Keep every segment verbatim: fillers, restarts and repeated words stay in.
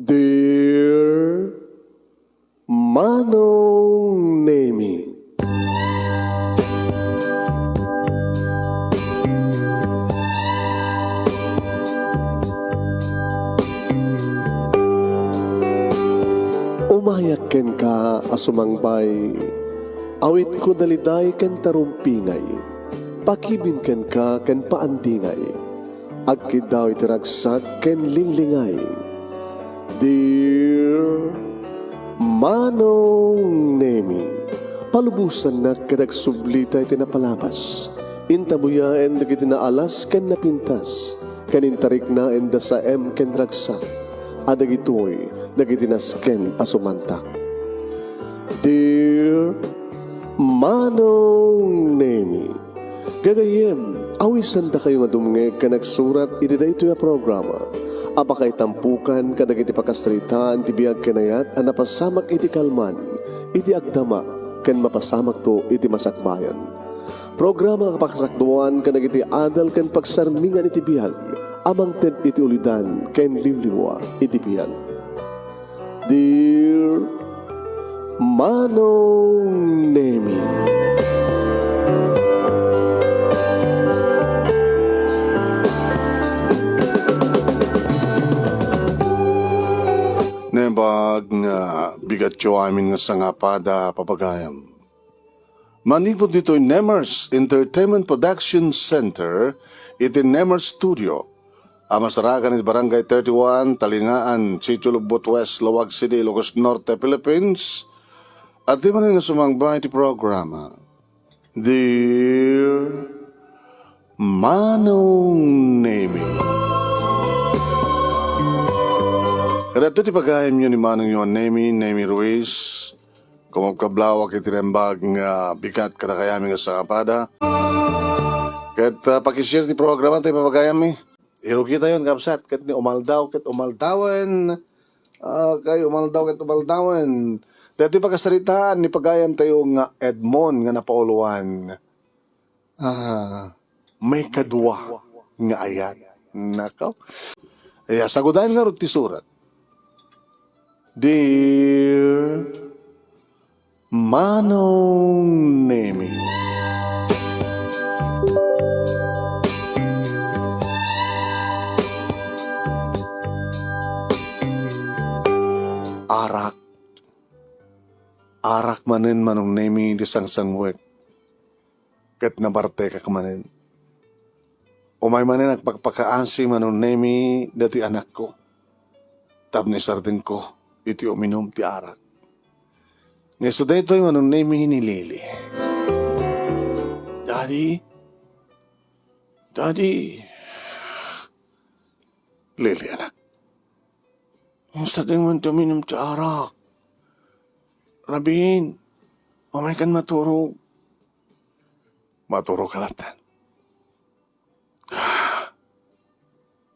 Dear Manong Nemi. Umayak kenka a sumangbay, awitko daliday ken tarumpingay, pakibin kenka ken paandingay. Agkiddaw iti ragsak ken linglingay. Dear Manong Nemi, palubosannak ket agsublita iti napalabas. Intabuyaen dagiti naalas ken napintas, ken intariknaen da saem ken ragsak, a dagitoy dagiti nasken a sumantak. Dear Manong Nemi, gagayyem, awisandakayo nga dumngeg ken agsurat iti daytoy a programa a pakaitampokan kadagiti pakasaritaan ti biag ken ayat a napasamak iti kalman, iti agdama, ken mapasamakto iti masakbayan. Programa a pakasakduan kadagiti adal ken pagsarmingan iti biag a mangted iti ulidan ken liwliwa iti biag. Dear Manong Nemi. Naimbag nga bigatyo amin nga sangapada, papagayam. Manipud ditoy Nemers Entertainment Production Center iti Nemers Studio a masarakan iti Barangay thirty-one, Talingaan, Sitio Lugbot West, Laoag City, Ilocos Norte, Philippines. Adda manen nga sumangba iti programa, Dear Manong Nemi. Kadagitoy ti pagayamyo ni Manongyo a Nemi, Nemi Ruiz. Kumabkablawak iti naimbag nga bigat kadakayamin nga sangapada. Ket, ah, pakishare ti programa tayo, papagayammi. Irukitayon, kabsat, ket ni umaldaw ket umaldawen. Ah, kay umaldaw ket umaldawen. Daytoy pakasaritaan ni pagayamtayo nga Edmond nga napauloan. Ah, maikadua nga ayat. Nako. Aya, sagudayen ngarud ti surat. Dear Manong Nemi. Arak. Arak manen, Manong Nemi, ti sangsangwek. Ket nabartekak manen. Umay manen agpakpakaasi, Manong Nemi, dati anakko. Tapno isardengko iti uminum ti arak. Nga isu daytoy, Manong Nemi, ni Lily. Daddy? Daddy? Lily, anak. Sardengmo ti uminum ti arak. Rabiin, umaykan maturog. Maturog ka latta.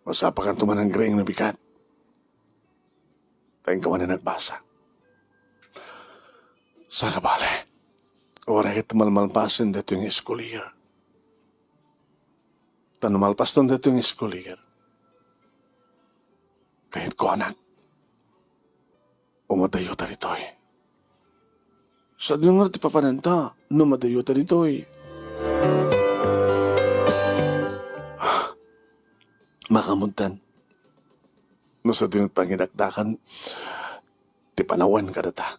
Masapakan to man ang gring na bigat. Tayo ka man ang nagbasa. Saka bale, waray ket malmalpasen daytoy nga school year. Ta no malpaston daytoy nga school year, kayatko, anak, umadayo ta ditoy. Sadino nga ti papananta no madayo ta ditoy? Makaammotan. No sadino pangidakdakan ti panawen kadata.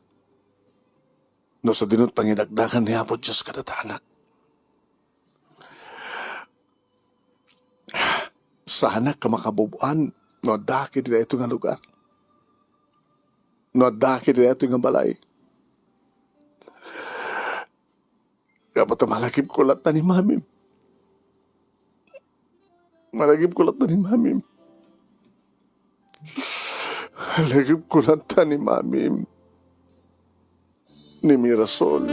No sadino pangidakdakan ni Apo Dios kadata, anak. Saanak a makabub-an no adda ket daytoy nga lugar. No adda ket daytoy nga balay. Gapu ta malagipko latta ni mamim. Malagipko latta ni mamim. Malagipko latta ni mamim. Ni Mirasol.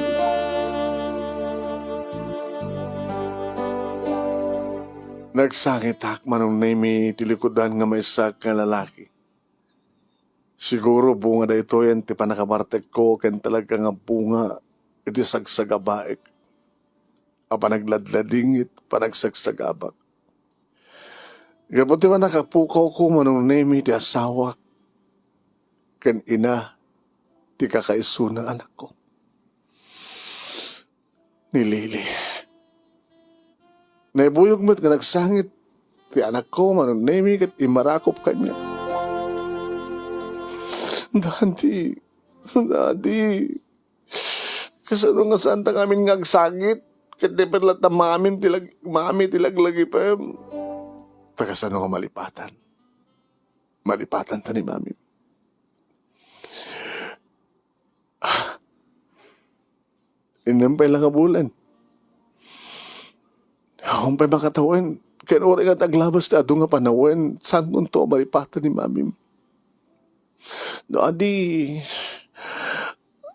Nagsangitak, Manong Nemi, ti likudan nga maysak nga lalaki. Siguro bunga daytoyen ti pannakabartekko ken talaga nga bunga iti sagsagabaek a panagladladingit, panagsagsagabak. Gapu ti pannakapukawko, Manong Nemi, ti asawak, ken ina ti kakaisuna, anakko. Ni Lily. Naibuyog met nga nagsangit ti anakko, Manong Nemi, ket immarakop kaniak. Daddy, Daddy, kasano nga saanta ngamin nga agsangit? Ket di pay latta Mami ti lag-, Mami ti laglagipem. Ta kasano nga malipatan? Malipatan ta ni Mami. Innem pay la nga bulan. Awan pay makatawen. Ken uray nga aglabas ti adu nga panawen, saanto a malipatan ni Mamim. No adi,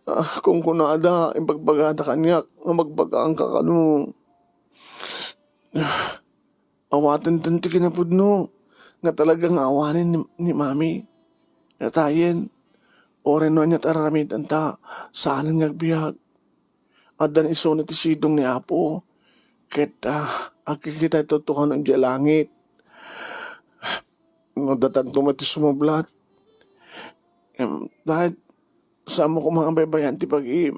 ah, kunkunada, ibagbagada kaniak nga magbagaanka kano. Awaten ti kinapudno nga talaga nga awanen ni, ni Mami. Datayen, uray no ania ti aramidenta, saanen nga agbiag. Addan isuna ti sidong ni Apo. Ket, ah, agkikita ito kano idiay langit. No datanto met ti sumublat. Em, dahil saan mo koma nga baybay-an ti pag-iim.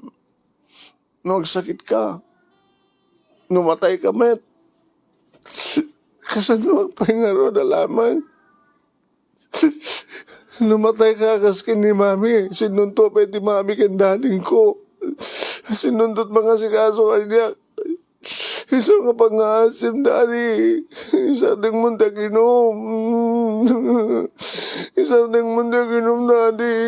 No agsakitka, no matayka met, kasano agpay ngarud a laman? No matayka kas ken ni Mami, sinonto pay ti Mami ken daddyko. Sinonto ti mangasikaso kaniak. Isu nga pangngaasim, Daddy. Isardengmon ti aginom. Isardengmon ti aginom, Daddy.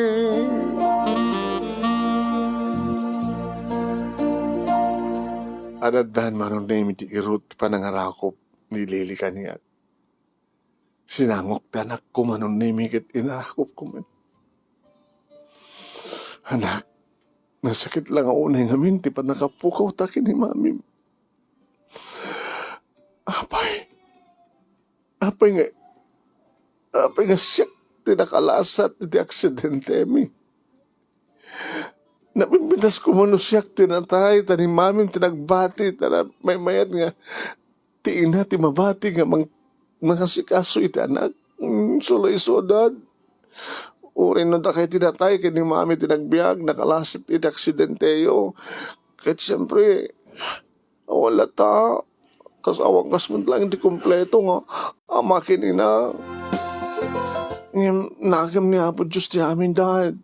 Addan, Manong Nemi, ti irut ti panangarakop ni Lily kaniak. Sinangok ti anakko, Manong Nemi, ket inarakopko met. Anak, nasakit la nga unay ngamin ti pannakapukawta ken ni Mamim. Apay, apay nga, apay nga siak ti nakalasat iti aksidentemi. Napimpintas koma no siak ti natay, ta ni Mamim ti nagbati, ta na-, maymayat nga ti ina ti mabati nga mang-, mangasikaso iti anak. Mm, isu la isu, Dad. Uray no dakay ti natay ken ni Mami ti nagbiag, nakalasat iti aksidenteyo. Ket siempre, awan latta, kas awan kas met laeng ti kompleto nga ama ken ina. Ngem nakem ni Apo Dios ti amin, Dad.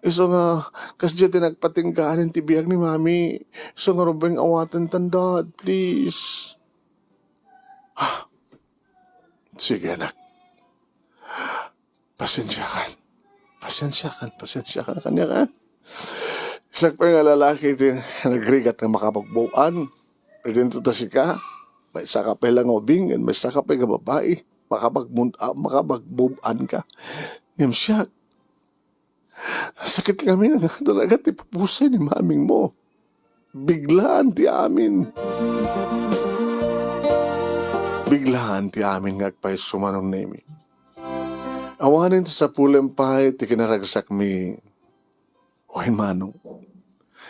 Isu nga, kasdiay ti nagpatinggaan ti biag ni Mami. Isu nga rumbeng awaten tan, Dad, please. Ah, sige, anak. Pasensiakan. Pasensiakan, pasensiakan kaniak, ha? Siak pay nga lalaki ti nagrigat nga makabagbub-an. Idinto ta sika, maysaka pay la nga ubing, ken maysaka pay nga babai. Makabagmun-, ah, makabagbub-an ka. Ngem siak, sakit ngamin nga talaga ti pupusay ni Maming mo. Biglaan ti amin. Biglaan ti amin nga agpayso, Manong Nemi. Awanen ti sapulem pay ti kinaragsakmi. Wen, Manong.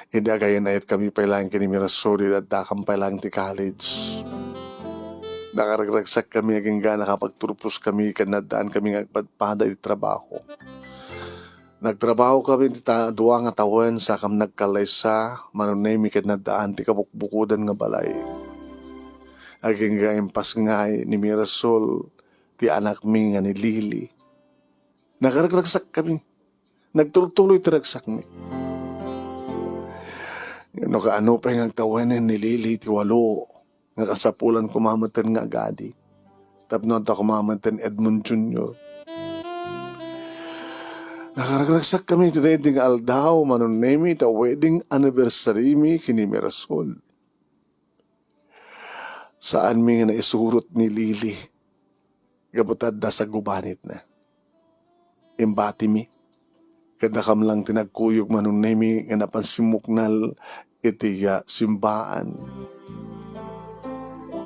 Idi agayan-ayatkami pay laeng ken ni Mirasol, idi addakam pay laeng ti college. Nakaragragsakami agingga nakapagturposkami ken naddaankami nga agpadpada iti trabaho. Nagtrabahokami iti ta-, dua nga tawen, sakam nagkallaysa, Manong Nemi, ket naddaan ti kabukbukodan nga balay. Agingga impasngay ni Mirasol ti anakmi nga ni Lily. Nakaragragsakami. Nagtultuloy ti ragsakmi. No kaano pay nga agtawenen ni Lily ti walo nga kasapulan koma meten nga agadi tapno adda koma meten Edmond Junior. Nakaragragsakkami iti daydi nga aldaw, Manong Nemi, ta wedding anniversary mi ken ni Mirasol. Saanmi nga naisurot ni Lily gapu ta adda sagubanitna. Imbatimi, ket dakam lang ti nagkuyog, Manong Nemi, nga napan simmuknal iti, ah, simbaan.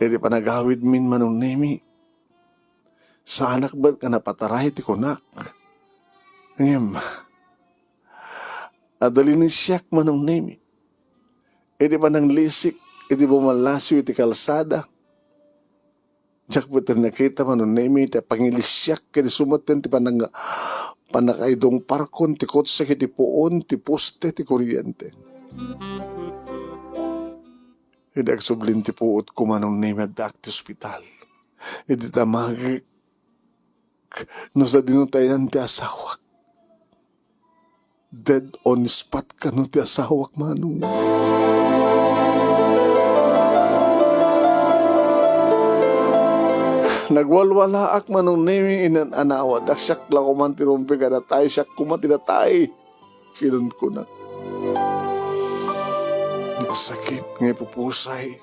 Iti panagawidmin, Manong Nemi, saanak met nga napataray ti kunak. Ngem, adda linisiak, Manong Nemi. Iti pananglisik iti bumallasiw iti kalsada, Diak met nakita, Manong Nemi, ti pangilisiak ken isu met ti panang-, pannakaidungparkon ti kotse iti puon ti poste ti kuryente. Idi agsublin ti puotko, Manong Nemi, addaak ti ospital. Idi damagek, no sadino ti ayan ti asawak. Dead on spot kano ti asawak, Manong. Nagwalwalaak, Manong Nemi, inan-anawat. Siak la koma ti rumbeng a natay, siak koma ti natay. Kinunkunak. Nagsakit nga ipupusay.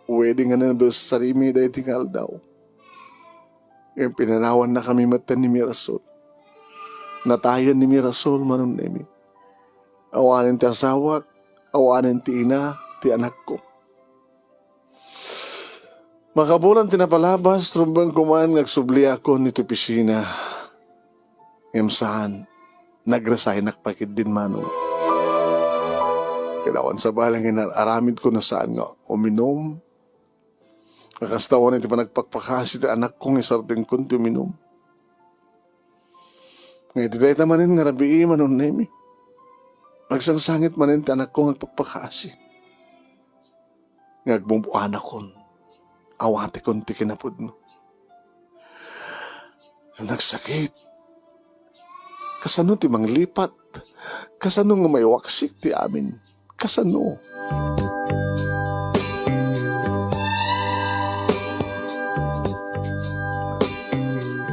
Wedding anniversary mi daytoy nga aldaw. Ngem pinanawannakami metten ni Mirasol. Natayen ni Mirasol, Manong Nemi. Awanen ti asawak, awanen ti ina ti anakko. Makabulan ti napalabas, rumbeng koma nga agsubliakon iti opisina. Ngem saan, nag-resignak pay ketdin, Manong. Kailangan sabali nga inar-aramidko no saan nga uminom. Nga kasta unay ti panagpakpakasi ti anakko nga isardengkon ti uminom. Nga iti dayta manen nga rabii, Manong Nemi, agsangsangit manen ti anakko nga agpakpakasi. Nga agmumpuanakon. Awatekon ti kinapudno. Nagsakit. Kasano ti manglipat? Kasano nga maiwaksik ti amin? Kasano?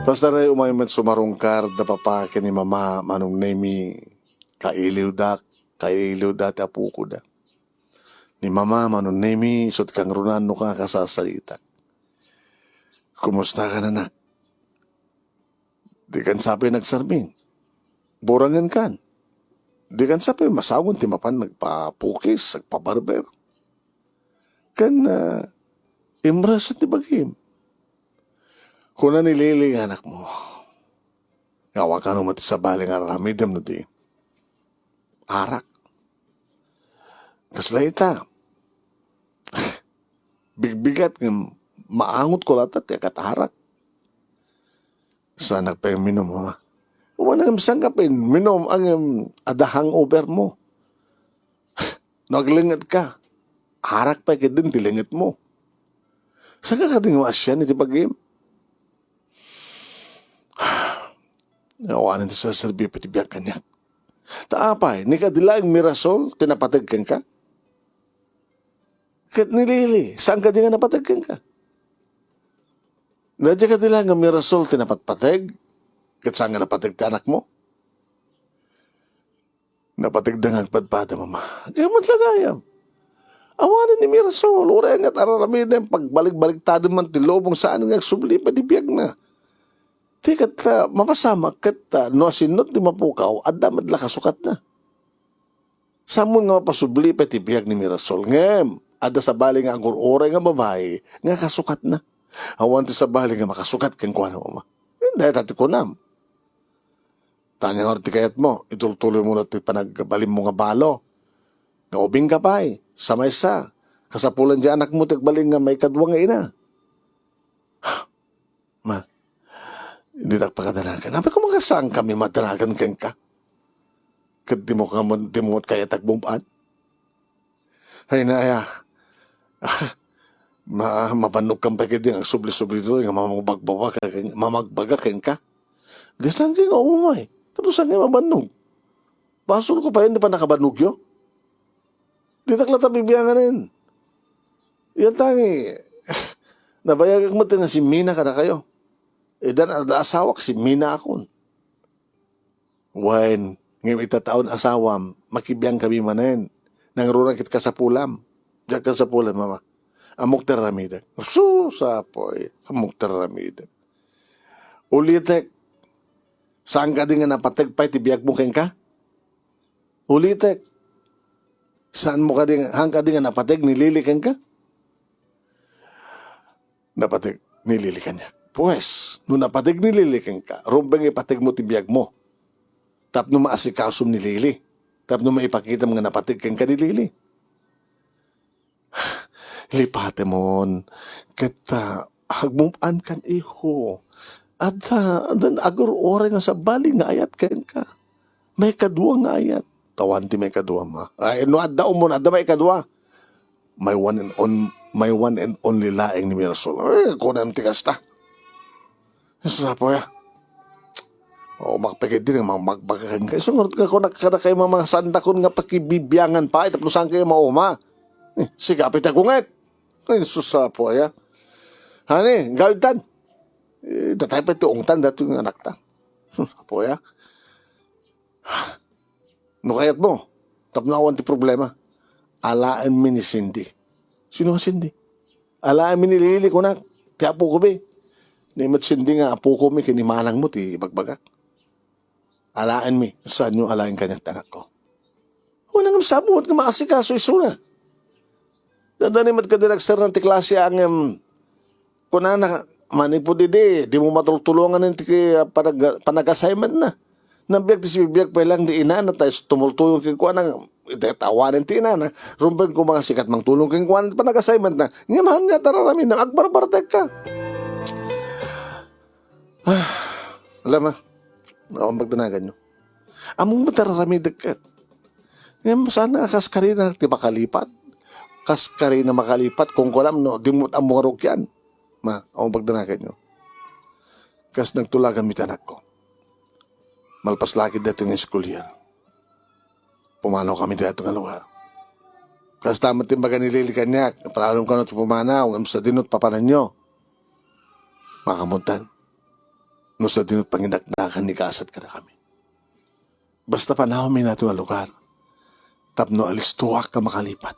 Basta ray umay met sumarungkar da papa ken ni mama, Manong Nemi, kailiwdak, kailiwda ti apoko da. Ni mama, Manong Nemi, isut' kangrunan no kakasasalitak. Kumusta kan, anak? Dikan sapay nagsarmi. Burangen kan. Dikan sapay masawen ti mapan nagpapukis, nagpabarber. Ken, ah, imreset ti bagim. Kuna ni Lily nga anakmo, nga awan kano met ti sabali nga aramidem no di arak. Kasla ita, bigbigat nga maangot ko latta ti agatarak. Saan pay minum, ha? Wen, ngem saan ka pay minum, ngem adda hangover mo. No aglenget ka, arak pay ketdin ti lenget mo. Saan ka kadi nga maasian iti bagim? Awanen ti serserbi pay ti biag kaniak. Ta apay, ni kadi laeng Mirasol ti napateg kenka? Ket ni Lily, saan kadi nga napateg kenka? Nadya kadi laeng nga Mirasol ti napatpateg? Ket saan nga napateg ti anakmo? Napategda nga agpadpada, mama. Di met la gayam. Awanen ni Mirasol, uray nga araramiden, pagbaligbaligtaden man ti lubong, saan nga agsubli pay ti biagna. Ti ket, ah, mapasamak ket, ah, no asinnot ti mapukaw, adda met la kasukatna. Sammon nga mapasubli pay ti biag ni Mirasol, ngem adda sabali nga agur-uray nga babai nga kasukatna. Awan ti sabali nga makasukat kenkuana, mama. Dayta ti kunam. Tangor ti kayatmo, itultuloy mo na ti panagbalinmo nga balo. Nga ubing ka pay, sa maysa, kasapulan ti anakmo ti agbalin nga maikadua nga ina. Ma, ditak pakadanagan. Apay, koma kasaan kami madanagan kenka? Ket di mo ka, di mo met kayat agmubad? Ay, na, aya. Ma-, mabannog kan pay ketdi nga agsubli-subli ditoy nga mamagbaga ken-, mamagbaga kenka. Di saan kayo nga umay? Tapno saan kayo mabannog? Basol ko pay ti pannakabannogyo. Ditak latta bibianganen. Yan tangi, nabayagak met nga simmina kadakayo. Idan adda asawak, simmina akon. Wen, ngem ita ti awan asawam, makibiang kami manen. Nangruna ket kasapulam. Diak kasapulan, mama. Ammok ti aramidek. Sus, apoy, ammok ti aramidek. Ulitek, saan kadi nga napateg pay ti biagmo kenka? Ulitek, saanmo kadi nga, saan kadi nga napateg ni Lily kenka? Napateg ni Lily kaniak. Pues, no napateg ni Lily kenka, rumbeng ipategmo ti biagmo. Tapno maasikasom ni Lily. Tapno maipakitam nga napateg kenka ni Lily. Lipatemon. Ket, ah, Agmove on kan, iho. Adda, adda agur-uray nga sabali nga ayat kenka. Maikadua nga ayat. Awan ti maikadua, ma. Ay, no adda umon, adda maikadua. My one and on-, my one and only laeng ni Mirasol. Eh, kunam ti kasta. Sus, apo ya. O, makpikit din, mag-, magbaga ka. Isu nga, nga kunak kadakayo, mama, saan dakon nga pakibibiangan pa, tapno saan kayo mauma? Eh, sigapi ti agunget. Ay, sus, apo ya. Honey, gawid tan. Eh, datay pa ti ungtan, dati nga anakta. Sus, apo ya. No kayatmo, tapno awan ti problema, alaenmi ni Cindy. Sino nga Cindy? Alaenmi ni Lily, kunak. Ti apokomi. Ni met Cindy nga apokomi ken ni manangmo ti ibagbagak. Alaenmi, saanyo alaen kaniak ti anakko. Awan nga sabot nga maasikaso isuna. Dadani met kadi nagserreng ti klase ngem kunana, manipud idi, dimo matultulongan ti ki-, ah, panag-, panag-assignment na. Nabiag ti sibibiag pay lang di inana, ta tumultulong kenkuana, iti awanen ti inana, rumbeng ko mga sikat mangtulong kenkuana ti panag-assignment na. Ngem haan nga tararami na, agbarbartek ka. Ah, alam mo, awan pagdanagan nyo. Among matararamidek ket. Ngem sana kas karina ti makalipat. Kas karina makalipat, kung kulam no, di mo ammo nga rugyan. Ma, awan pagdanagan nyo. Kas nagtulagan mi ti anakko. Malpas lagi dito nga school year. Pumanaw kami dito nga lugar. Kas tamat ti imbaga ni Lily kaniak, palawlom kano ti pumanaw, ngem sa dinot papananyo. Makamutan. No sa dinot panginaknakan ni kasat kada kami. Basta panawmi nato nga lugar. Tapno alistoak nga makalipat.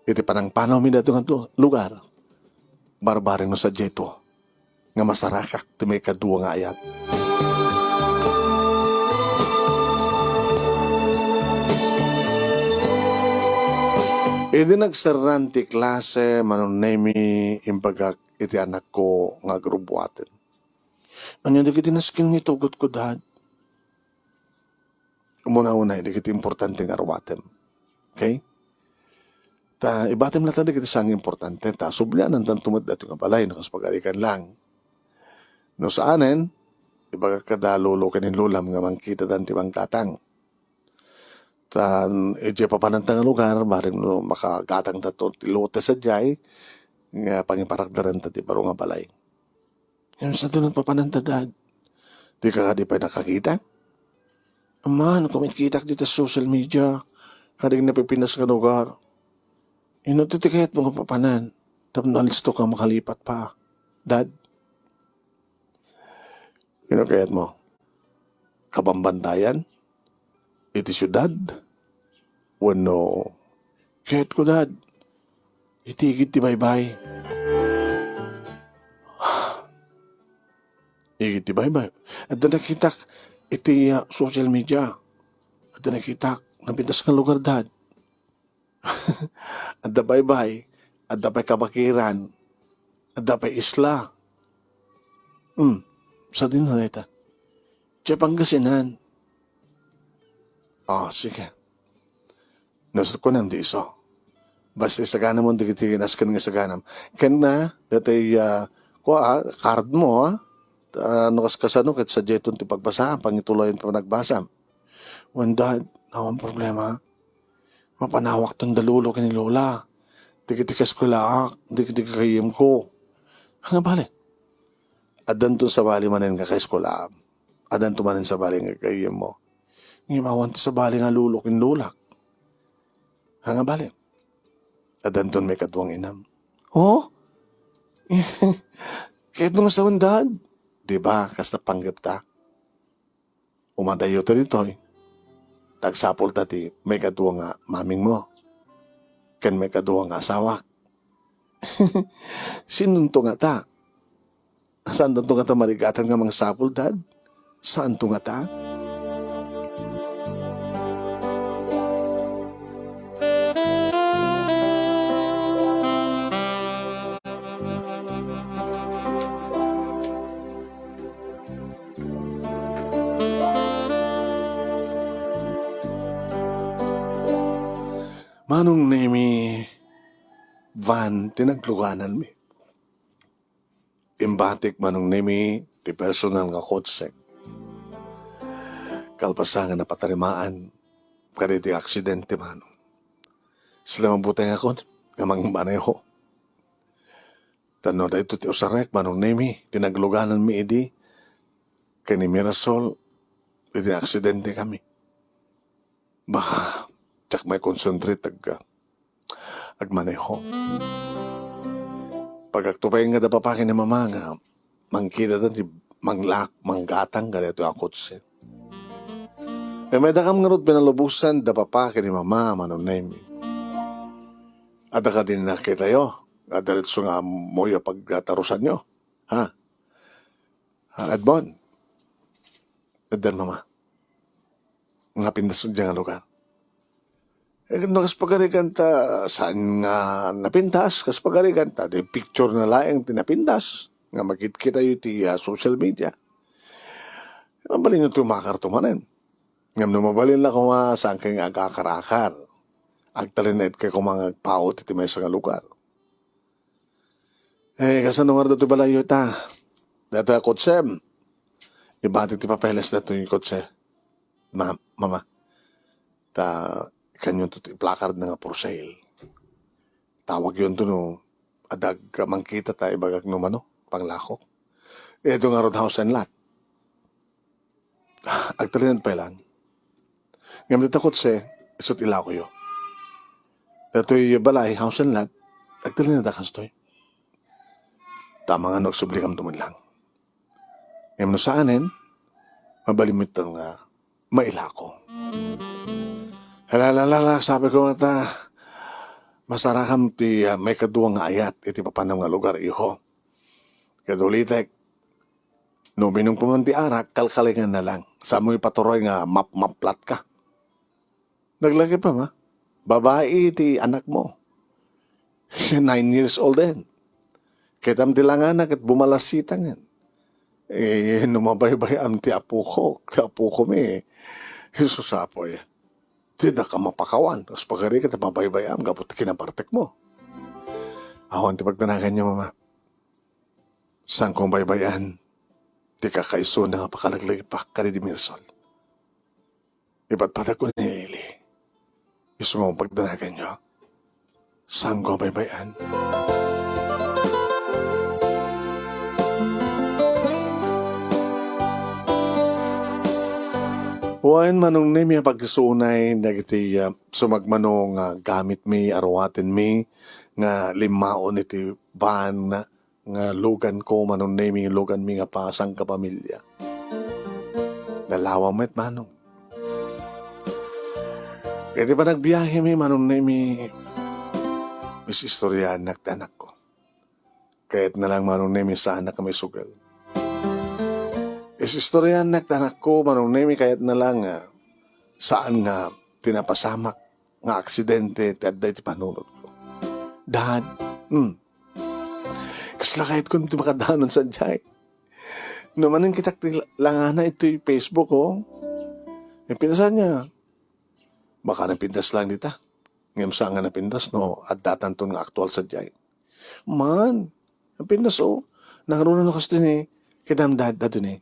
Iti panangpanawmi nato nga tu-, lugar, barbareng no sadiay to nga masarakak ti maikadua nga ayat. Idi nagserran ti klase, Manong Nemi, imbagak iti anakko nga agrubuaten. Ania dagiti nasken nga itugotko, Dad? Umuna-una, dagiti importante nga aruatem. Okay? Ta, ibatem latta dagiti saan nga importante, ta, sublianan tanto met daytoy nga balay, no, kas pagarikan lang. No saanen, ibagak kada lolo ken ni lolam nga mangkita dan ti manggatang. Ta, idiay papananta nga lugar, bareng no makagatang tanto ti lote sadiay, nga pangiparakdaranta ti baro nga balay. Ngem sa dinot papananta, Dad? Dika kadi pay nakakita? Amman, kumitkitak dita social media, kadagiti napipinas nga lugar. Ino ti, ti kayatmo nga papanan, tapno alisto ka makalipat pa, Dad? Ino kayatmo? Kabambantayan? Iti siudad? Wenno, kayatko, Dad, iti igid ti baybay. Igid ti baybay. Adda nakitak iti, ah, social media. Adda nakitak napitas nga lugar, Dad. Adda baybay, adda pay kabakiran, adda pay isla. Hmm, sadino dayta? Diay Pangasinan. Ah, sige. Nasut ko nang di iso. Basta isaganam mo dagiti nasken nga isaganam. Ken na, datay, ah, kua, ah, card mo, ah. Ah, no kas-, kasano, ket sadiayton ti pagbasa, pangituloyan ti panagbasa. Wen, Dad, awan problema. Mapanawakton da lolo ken ni lola. Dagiti kaeskuelaak, dagiti kakayyemko. Ania bale? Addanton sabali manen nga kaeskuelaam. Addanto manen sabali nga kakayyemmo. Ngem awan ti sabali nga lolo ken lolak. Ania bale? Addanton maikadua nga inam. Oh? Kayatmo nga sawen, Dad? Di ba, kasta panggepta? Umadayo ta ditoy, ta agsapulta ti maikadua nga mamingmo ken maikadua nga asawak. Sinonto ngata? Saandanto ngata marigatan nga mangsapul, Dad? Saanto ngata? Manong Nemi, Van, ti naglugananmi. Nagbatik Manong Nemi ti personal nga kotsek. Kalpasan nga napatarimaan kadagiti aksidente, Manong. Sila mabutengakon nga mangmaneho. Tapno daytoy ti usarek, Manong Nemi, ti naglugananmi idi ken ni Mirasol, iti aksidente kami. Baka, diak mai-concentrate ag-, agmaneho. Pagakto pay nga da papa ken ni mama nga mangkitata ti manglak-, manggatang kadaytoy a kotse. Ket maydakam ngarud pinalubosan da papa ken ni mama, Manong Nemi. Adda kadi nakitayo nga diretso nga ammoyo pagtarusanyo? Ha? Ha, Edmond? Addan, mama. Napintas diay nga lugar. Eh, no, kas pagarigan ta, saan nga napintas? Kas pagarigan ta, di picture na laeng ti napintas. Nga makitkitayo ti, ah, social media. Mabalinyo tumakar to manen. Ngem no mabalin la koma, saan kay nga agakar-akar? Agtalinaed kay koma nga agpaut iti maysa nga lugar. Eh, kasano ngarud datoy balayyo ita? Dayta kotsem. Ibati ti papeles datoy kotse. Ma-, mama. Ta, ikanyon to ti placard na nga for sale. Tawagyonto no, adda mangkita ta ibagak no mano, panglakok. Ito ngarud house and lot. Agtalinaed pay lang. Ngem dita kotse, isut' ilakoyo. Datoy balay, house and lot, agtalinaed a kastoy. Tama nga no agsublikam to man lang. Ngem no saanen, mabalinmi ta nga mailako. Hala, hala, hala, sabi ko nga ta, masarakam ti, ah, maikadua nga ayat iti papanam nga lugar, iho. Ket ulitek, no uminum ka man ti arak, kalkalingan na lang. Saan mo ipaturay nga mapmaplat ka. Naglaki pa, ma. Babai ti anak mo. Nine years old din. Kitam ti langana ket bumalasitang. Eh, no mabaybay-am ti apoko, ti apoko mi, Jesus apoy. Ti da ka mapakawan, kas pagari ket mabaybay-am, gapu ti kinabartek mo. Awan ti pagdanagan niyo, mama. Saan ko baybay-an ti kakaisuna nga pakalaglagipak kadi di Mirasol. Ipatpatag ko ni Lily. Isu nga pagdanagan niyo. Saan ko baybay-an. Wen, Manong Nemi, a pagsunay dagiti, ah, sumagmano nga gamitmi, aruatenmi, nga limmaon iti van, nga lugan ko, Manong Nemi, lugan mi nga pasang kapamilya. Nalawa met, Manong. Iti panagbiahe mi, Manong Nemi, is-istoryaannak ti anak ko. Kayat na lang, Manong Nemi, saanak nga maisugel. Is-istoryaannak ti anak ko, Manong Nemi, kayat na lang, ah, saan nga ti napasamak nga aksidente ti adda iti panunot ko. Dad, hmm. Kasla kayat ko ti makadanon sadiay. No manen kitak ti langana itoy Facebook, oh. Napintasan niya. Baka napintas lang dita. Ngem saan nga napintas no addatanton nga aktual sadiay. Man, napintas, oh. Nangruna no kasto ni, kidam dad, dad ni.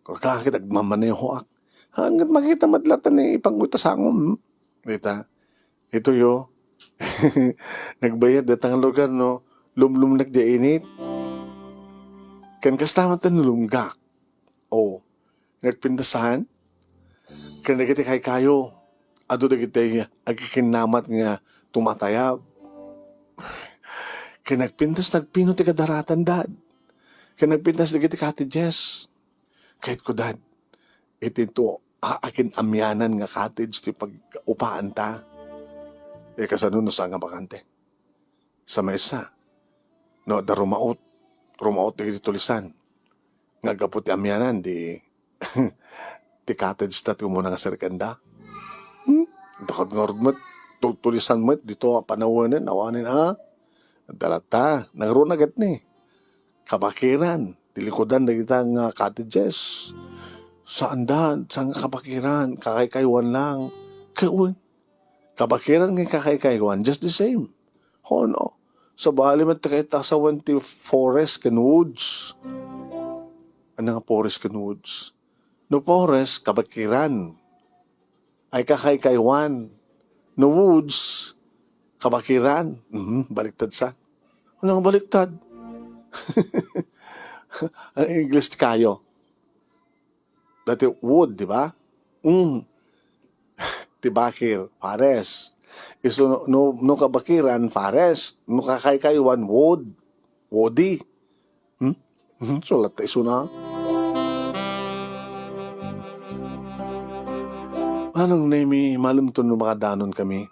Kaka ket agmamanehoak. Hanggat makita met latta ni ipangguta sangom. Dita, itoyo, nagbayad dayta nga lugar, no, lumlumnek diay init. Ken kasta met no lumgak. O, nagpintasan. Ken dagiti kaykayo, adu dagiti agikinnamat nga tumatayab. Ken nagpintas nagpino ti kadaratan, dad. Ken nagpintas dagiti cottages. Kayatko, dad, iti to a-, akin-amianan nga cottage ti pag-upaanta. E, kasano no saan nga bakante? Sa maysa, no adda rumaot, rumaot dagiti tulisan. Nga gapu ti amianan, di, ti cottage ta ti umuna nga serkanda. Hmm? Dakot ngarud met, tu-, tulisan met, dito a panawanen, awanen, a? Adda latta, nangruna ket ni. Kabakiran, ti likudan dagita nga cottages. Saan da, saan nga kabakiran, kakaykaywan lang. Kay wen, kabakiran nga kakaykaywan, just the same. Ho, no? Sabali met ti kayat a sawen ti forest ken woods. Ania nga forest ken woods? No forest, kabakiran. Ay kakaykaywan. No woods, kabakiran. Mhm, baliktad sa. Ania nga baliktad? Ang English ti kayo. Dati wood, di ba? Mm. Ti bakir, forest. Isu no, no, no kabakiran, forest. No kakaykaywan, wood. Woody. Hmm? Hmm, sulat ta isuna. Manong Nemi, malem to no makadanon kami.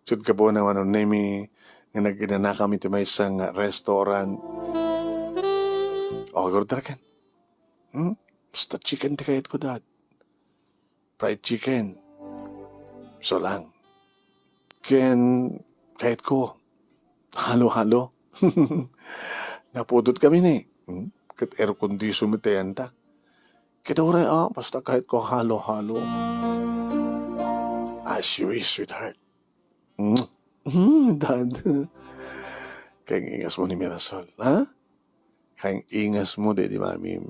Sut ka po na Manong Nemi, nga nag-inanakam iti maysa nga restaurant. O, agurder kan. Hmm? Basta chicken ti kayat ko, Dad. Fried chicken. So lang. Ken, kayat ko, halo-halo. Napudot kami ni. Hmm? Ket air condition met ti ayanta. Ket uray, ah, basta kayat ko halo-halo. As you wish, sweetheart. Mm. Mm, Dad. Kay ingasmo ni Mirasol, ha? Kay ingasmo, di, di, Mami.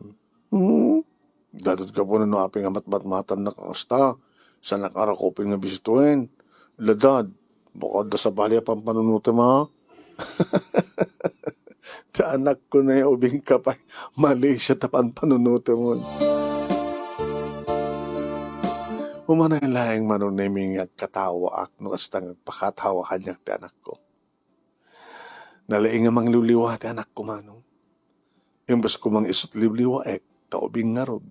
Hmm? Dadat ka po no apay nga matmatmatan na kasta. Sanak a rakupin nga bisituen. Ladad, baka da sabali a pampanunutem, ha? Ti anakko na ubing ka pay. Malaysia ta pampanunutem. Umanay laeng Manong Nemi nga agkatawaak no kasta nga agpakatawa kaniak ti anakko. Nalaing nga mangliwliwa ti anakko, Manong. Imbes ko mang isut liwliwaek, ta ubing ngarud.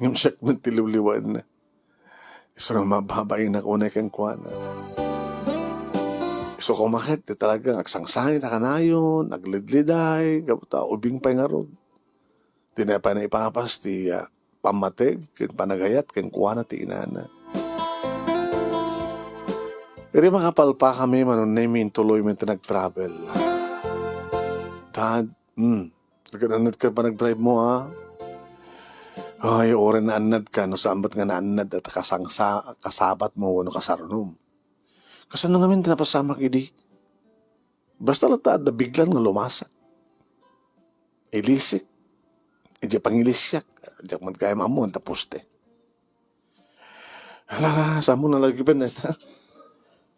Ngem siak met ti liwliwaenna. Isu nga mababainak unay kenkuana. Isu koma ket ti talagang agsangsangit a kanayon, agledleday, gapu ta ubing pay ngarud. Ti na pay naipapas ti, ah, pammateg ken panagayat kenkuana ti inana. Idi makapalpakami, Manong Nemi, intuloymi ti nag-travel. Dad, hmm, nagan-annad ka panag-drive mo, ha? Ay, uray naannad ka, no saan met nga naannad a kasangsa-, kasabat mo wenno kasarnom. Kasano ngamin ti napasamak idi? Basta latta adda biglan nga lumasak. Ilisik. Idiay pangilisiak. Diak met gayam ammo anta poste. Hala, saan mo nalagipen dayta?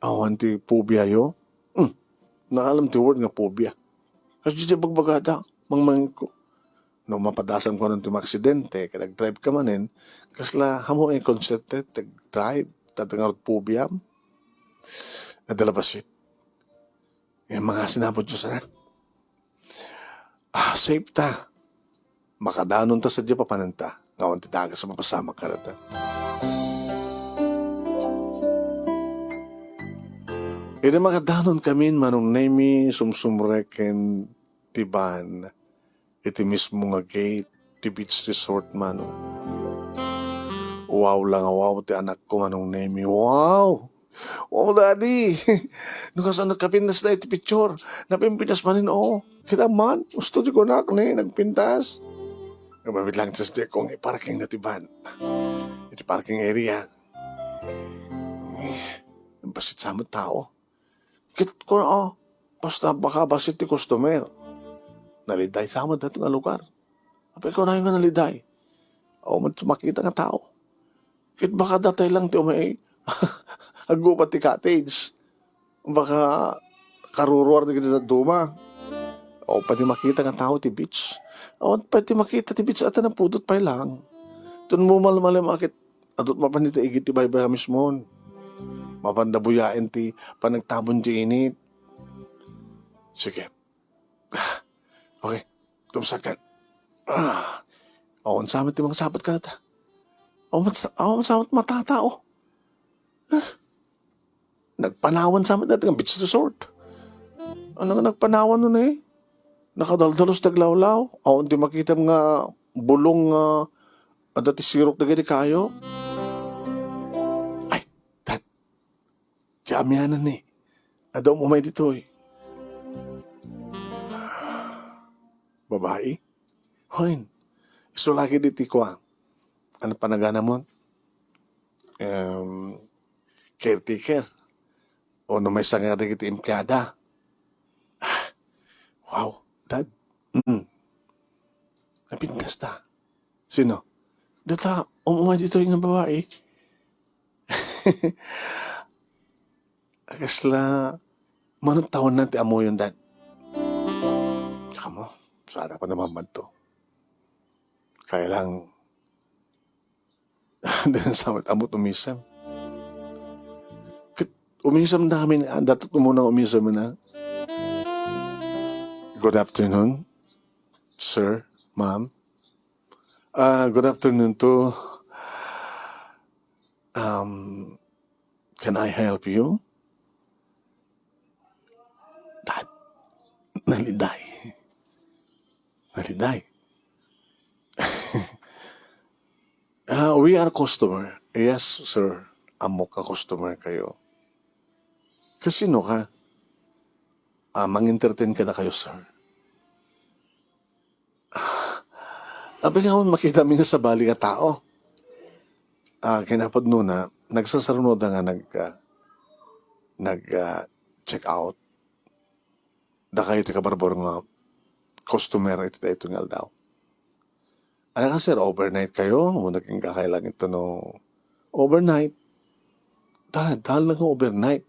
Awan ti phobia yo? Hmm. Naalam ti word nga phobia. Kasdiay bagbagada, mangmangko. No mapadasam ko ti maaksidente, ket nag-drive ka manen, kasla, hamu a konsepto ti drive, ta ngarud phobiam. Adda la bassit. Nga mga sinapot Diyos, anak. Ah, safe ta. Makadanon ta sadiay papananta. Nga awan ti dagas a mapasamak kadata. Idi makadanon kamin, Manong Nemi, sumsumrek ken ti van iti mismo nga gate ti beach resort, Manong. Wow la nga wow ti anakko, Manong Nemi. Wow! Wow, Daddy! No kasano ka pintas na iti picture? Napimpintas manen, oo. Kita man, gusto di ko nak ni nagpintas. Gumamit lang sa stick kong iparking na ti van. Iti parking area. Ang basit sa mga tao. Ket kuna, ah, basta baka bassit ti customer. Naliday sa met dayta nga lugar. Apay kunayo nga naliday. Awan met makita nga tao. Ket baka datay lang ti umay aggubat ti cottage. Baka karuruar dagiti dadduma. Awan pay ti makita nga tao ti beach. Awan pay ti makita ti beach, ata napudot pay lang. Ton mumalmalem a ket adut mapan iti igid ti baybay a mismon. Mapanda buyaen ti panagtabon ti init. Sige. Ah, okay. Tumsakan. Ah, awan sa met ti mga sabat kanata. Awan sa, awan sa met matatao. Ah, nagpanawan sa met dayta nga beach resort. Ano nga nagpanawan no, eh? Nakadaldalos ti aglawlaw. Awan ti makitam nga bulong nga adda ti sirok dagiti kayo. Ay, Dad, ti amianan ni. Adda umay ditoy. Babai? Hoy, isu lagi diti kua. Ano panaganamon? Em, caretaker. O no maysa nga dagiti empleada. Aw, Dad. Mm. Napintas ta. Sino? Data, umay ditoy nga babae. Kasla, manong tawenna ti ammoyon, Dad. Kamo, saan pa naman man to. Kaya lang, di na sa ammot umisem. Ket umisem da kami, ah, dapat umuna umisem na. Good afternoon, sir, ma'am. Ah, good afternoon to, um, can I help you? Dad, naliday. Naliday. Ah, we are customer. Yes, sir. Ammok a customer kayo. Kasino ka? Ah, mang-entertain kadakayo, sir. Apay nga awan makitami nga sabali nga tao. Ah, kinapudnona, nagsasarunoda nga nag-, ah, nag, ah, check out. Dakayo ti kabarbaro nga customer iti daytoy nga aldaw. Ano nga, sir, overnight kayo? Wenno nagingga kayo lang ito no overnight? Dahil, dahil lang overnight.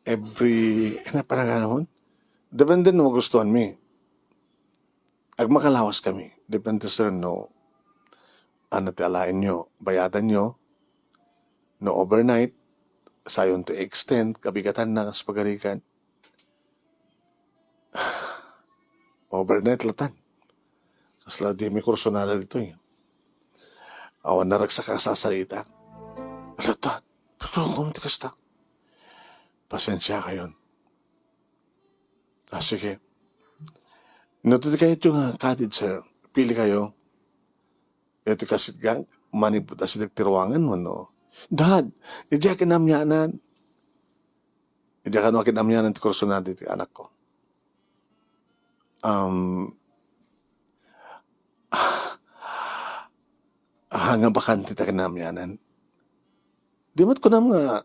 Every, ano pa nga naman? Depende no magustuhan mi. Agmakalawas kami. Depende, sir, no ano ti alaenyo, bayadanyo, no overnight, sayon ti extend, kabigatanna kas pagarigan. Overnight latan. Kasla di mi kursunada ditoy. Awan naragsak a sasarita. Alata, pero kung ti kasta. Pasensya kayon. Ah, sige. No, ti kayatyo nga cottage, sir, pili kayo. Iti kasit nga, manipud asideg ti ruangan, wenno? Dad, idiay kinamianan. Idiay kano kinamianan ti kursunada iti anakko. Um, ah, nga bakante ta kinamianan. Di met kunam nga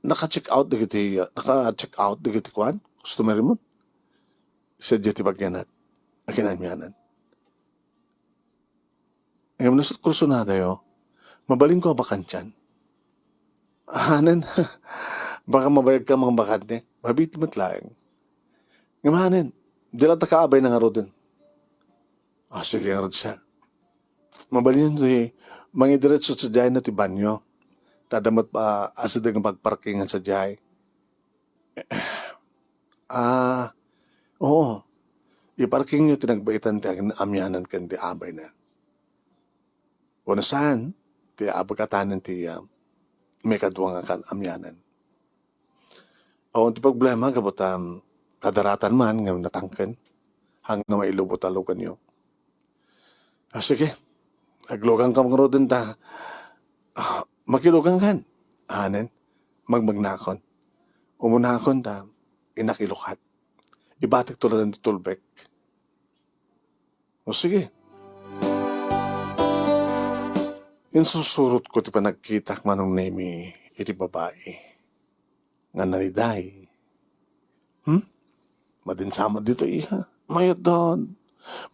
naka-check out dagiti, naka-check out dagiti kuan, customer mo? Sadiay ti bagyanak a kinamianan. Ngem no kursunadayo, mabalinko a bakantian. Anen, baka mabayagka mangbakanti. Mabiit met laeng. Ngem anen, di latta kaabay na ngaruden. Ah, sige ngarud, sir. Mabalin ti mangidiretso sadiay no ti banyo. Ta adda met, ah, asideg nga pagparkingan sadiay. Ah, oo. Iparkingyo ti nagbaitan ti akin-, amianan ken ti abayna. Wenno saan, ti abagatanen ti, ah, maikadua nga kan-, amianan. Awan ti problema, gapu ta, um, kadaratan man nga natangken, hangno mailubot a luganyo. Ah, sige. Agluganka ngaruden ta, ah, makilugankan. Anen, magmagnakon. Umunakon ta, innak ilukat. Ibatikto laeng ti tulbek. O sige. Insursurotko ti panagkitak, Manong Nemi, iti babai nga naliday. Hmm? Madin sama dito, iha. Mayat, Dad.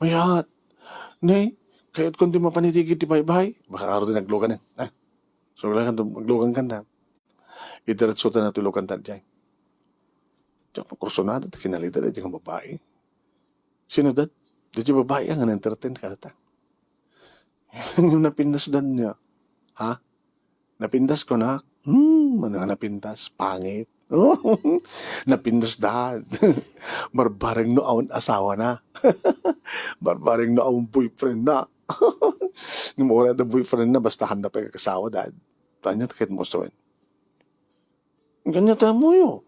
Mayat. Nay, kayat kon di mapanitigi ti baybay. Baka aro din aglugan, eh. Ah. So, aglugan kan da. Idiretso ta na ti lugan ta diay. Diak makursunada ti kinalida diay nga babai. Sino, Dad? Diay babai nga na-entertain kadata. Napintas, Dad, niya. Ha? Napintas ko, nak? Hmm, ano nga napintas? Pangit. Napintas, Dad. Barbareng no awan asawa na. Barbareng no awan boyfriend na. Ngem uray adda boyfriend na, basta handa pay kakasawa, Dad. Tanya, takit mo, sawin. Ganyan tayo mo, yo.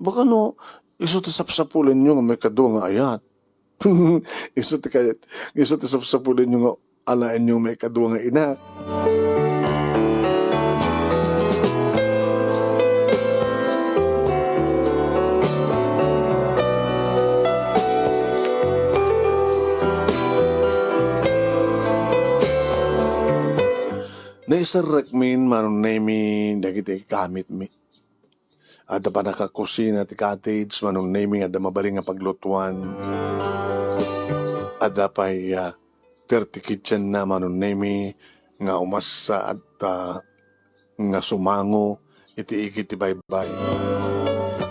Baka no, isu ti sapsapulan nyo nga maikadua nga ayat. Isu ti kayat, isu ti sapsapulan nyo nga alaen nyo maikadua nga ina. Naiserrekmin, Manong Nemi, dagiti gamitmi. Adda pannakakusina ti cottage, Manong Nemi, adda mabalin nga paglutuan. Adda pay, ah, thirty kitchenna, Manong Nemi, nga umassa at, ah, nga sumango iti igid ti baybay.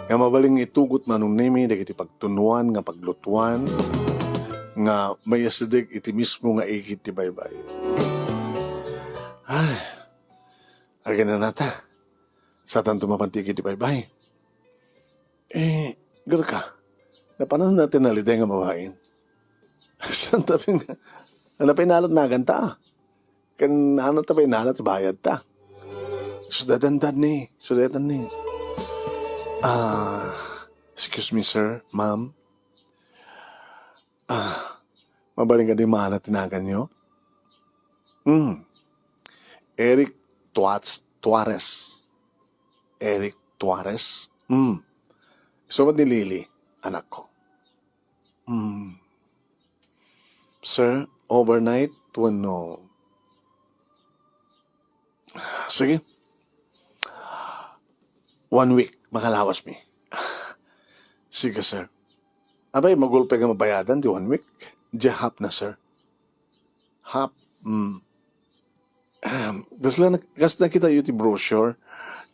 Nga mabalin nga itugot, Manong Nemi, dagiti pagtunuan nga paglutuan nga maiyasideg iti mismo nga igid ti baybay. Ay, aginanata. Saantanto mapan ti igid ti baybay. Eh, Gurka, napanan na ti naliday nga babain. Saan tabi nga, ano pa inalot naganta, ah? Kan ano ta pa inalot bayad ta? Sudadan, dad ni, sudadan ni. Ah, excuse me, sir, ma'am. Ah, mabalin kadi maala ti naganyo? Hmm. Eric Tuats-, Tuares. Eric Tuares. Hmm. Isu met ni Lily, anakko. Hmm. Sir, overnight wenno? Sige. One week, makalawasmi. Sige, sir. Abay, magulpay nga mabayadan ti one week. Di half na, sir. Half. Mm. Ahem. Kasla, kasla nakitayo ti brochure.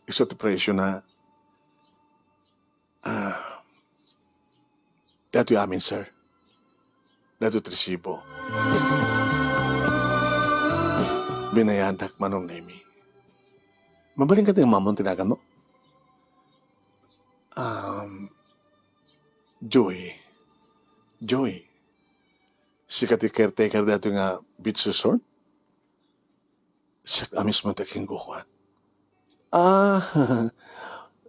Isu ti presyo na. Ah. Datoy amin, sir. Datoy ti resibo. Binayadak, Manong Nemi. Mabalin kadi nga Ma'am ti naganmo? Um, Joy. Joy. Sika ti caretaker datoy nga beach resort? Siak a mismo ti kinkukuan. Ah,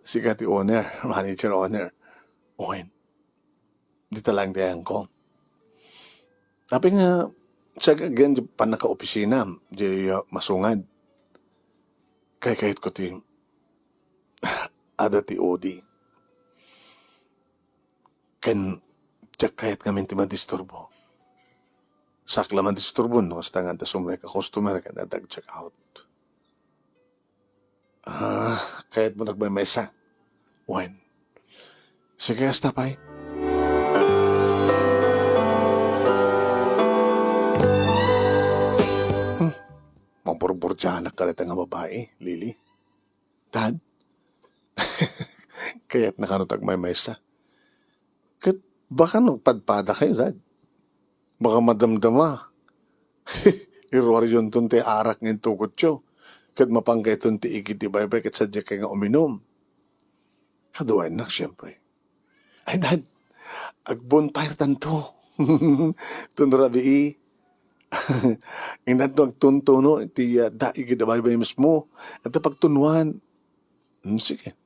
sika ti owner, manager, owner. Wen, dita laeng ti ayangko. Apay nga, siak again, di pannakaopisina, di, uh, masungad. Kaykayatko ti, ada ti odi. Ken, diak kayat ngamin ti madisturbo. Saak la madisturbo no kasta nga adda sumrek a customer ken adda ag-check out. Ah, kayatmo ti agmaymaysa? Wen. Sige, kasta pay. Hmm. Mamburburdianak kadayta nga babai, Lily. Dad? Kayatna kano ti agmaymaysa? Ket baka no padpadakayo, Dad. Baka madamdama. Iruaryonton ti arak nga intugotyo. Ket mapankayton ti igid ti baybay ket sadiakay nga uminum. Kaduayennak, siempre. Ay, Dad, ag-bonfire tanto. Tun rabii. Inadto agtuntuno iti, ah, daig iti baybay mismo. Adda pagtunuan. Hmm, sige.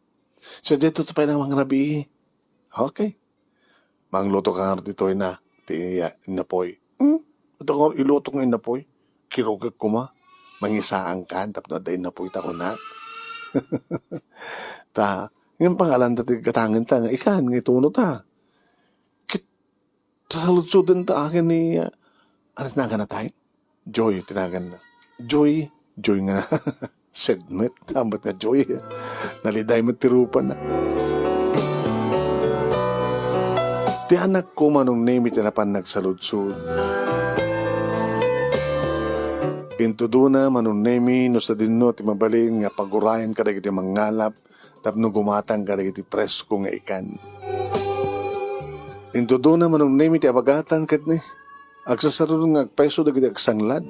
Sadiay to pay nang mangrabii. Okay. Mangluto ka ngarud ditoy na ti, ah, innapoy. Hmm? Adda nga iluto nga innapoy. Kirugek koma. Mangisaankan tapno adda innapoy ta kunak. Ta, ngem pangalanta ti gatangen ta nga ikan nga ituno ta. Ket saludsodenta akin ni, ah, ano ti naganna tay? Joy ti naganna. Joy, Joy nga na. Sed met, ambet nga Joy. Naliday met ti rupana. Ti anakko, Manong Nemi, ti napan nagsaludsod. Intudona, Manong Nemi, no sadinno ti mabalin nga pagurayan kadagiti mangngalap tapno gumatang kadagiti presko nga ikan. Intudona, Manong Nemi, ti abagatan ket ni agsasarudon nga agpayso dagiti agsanglad.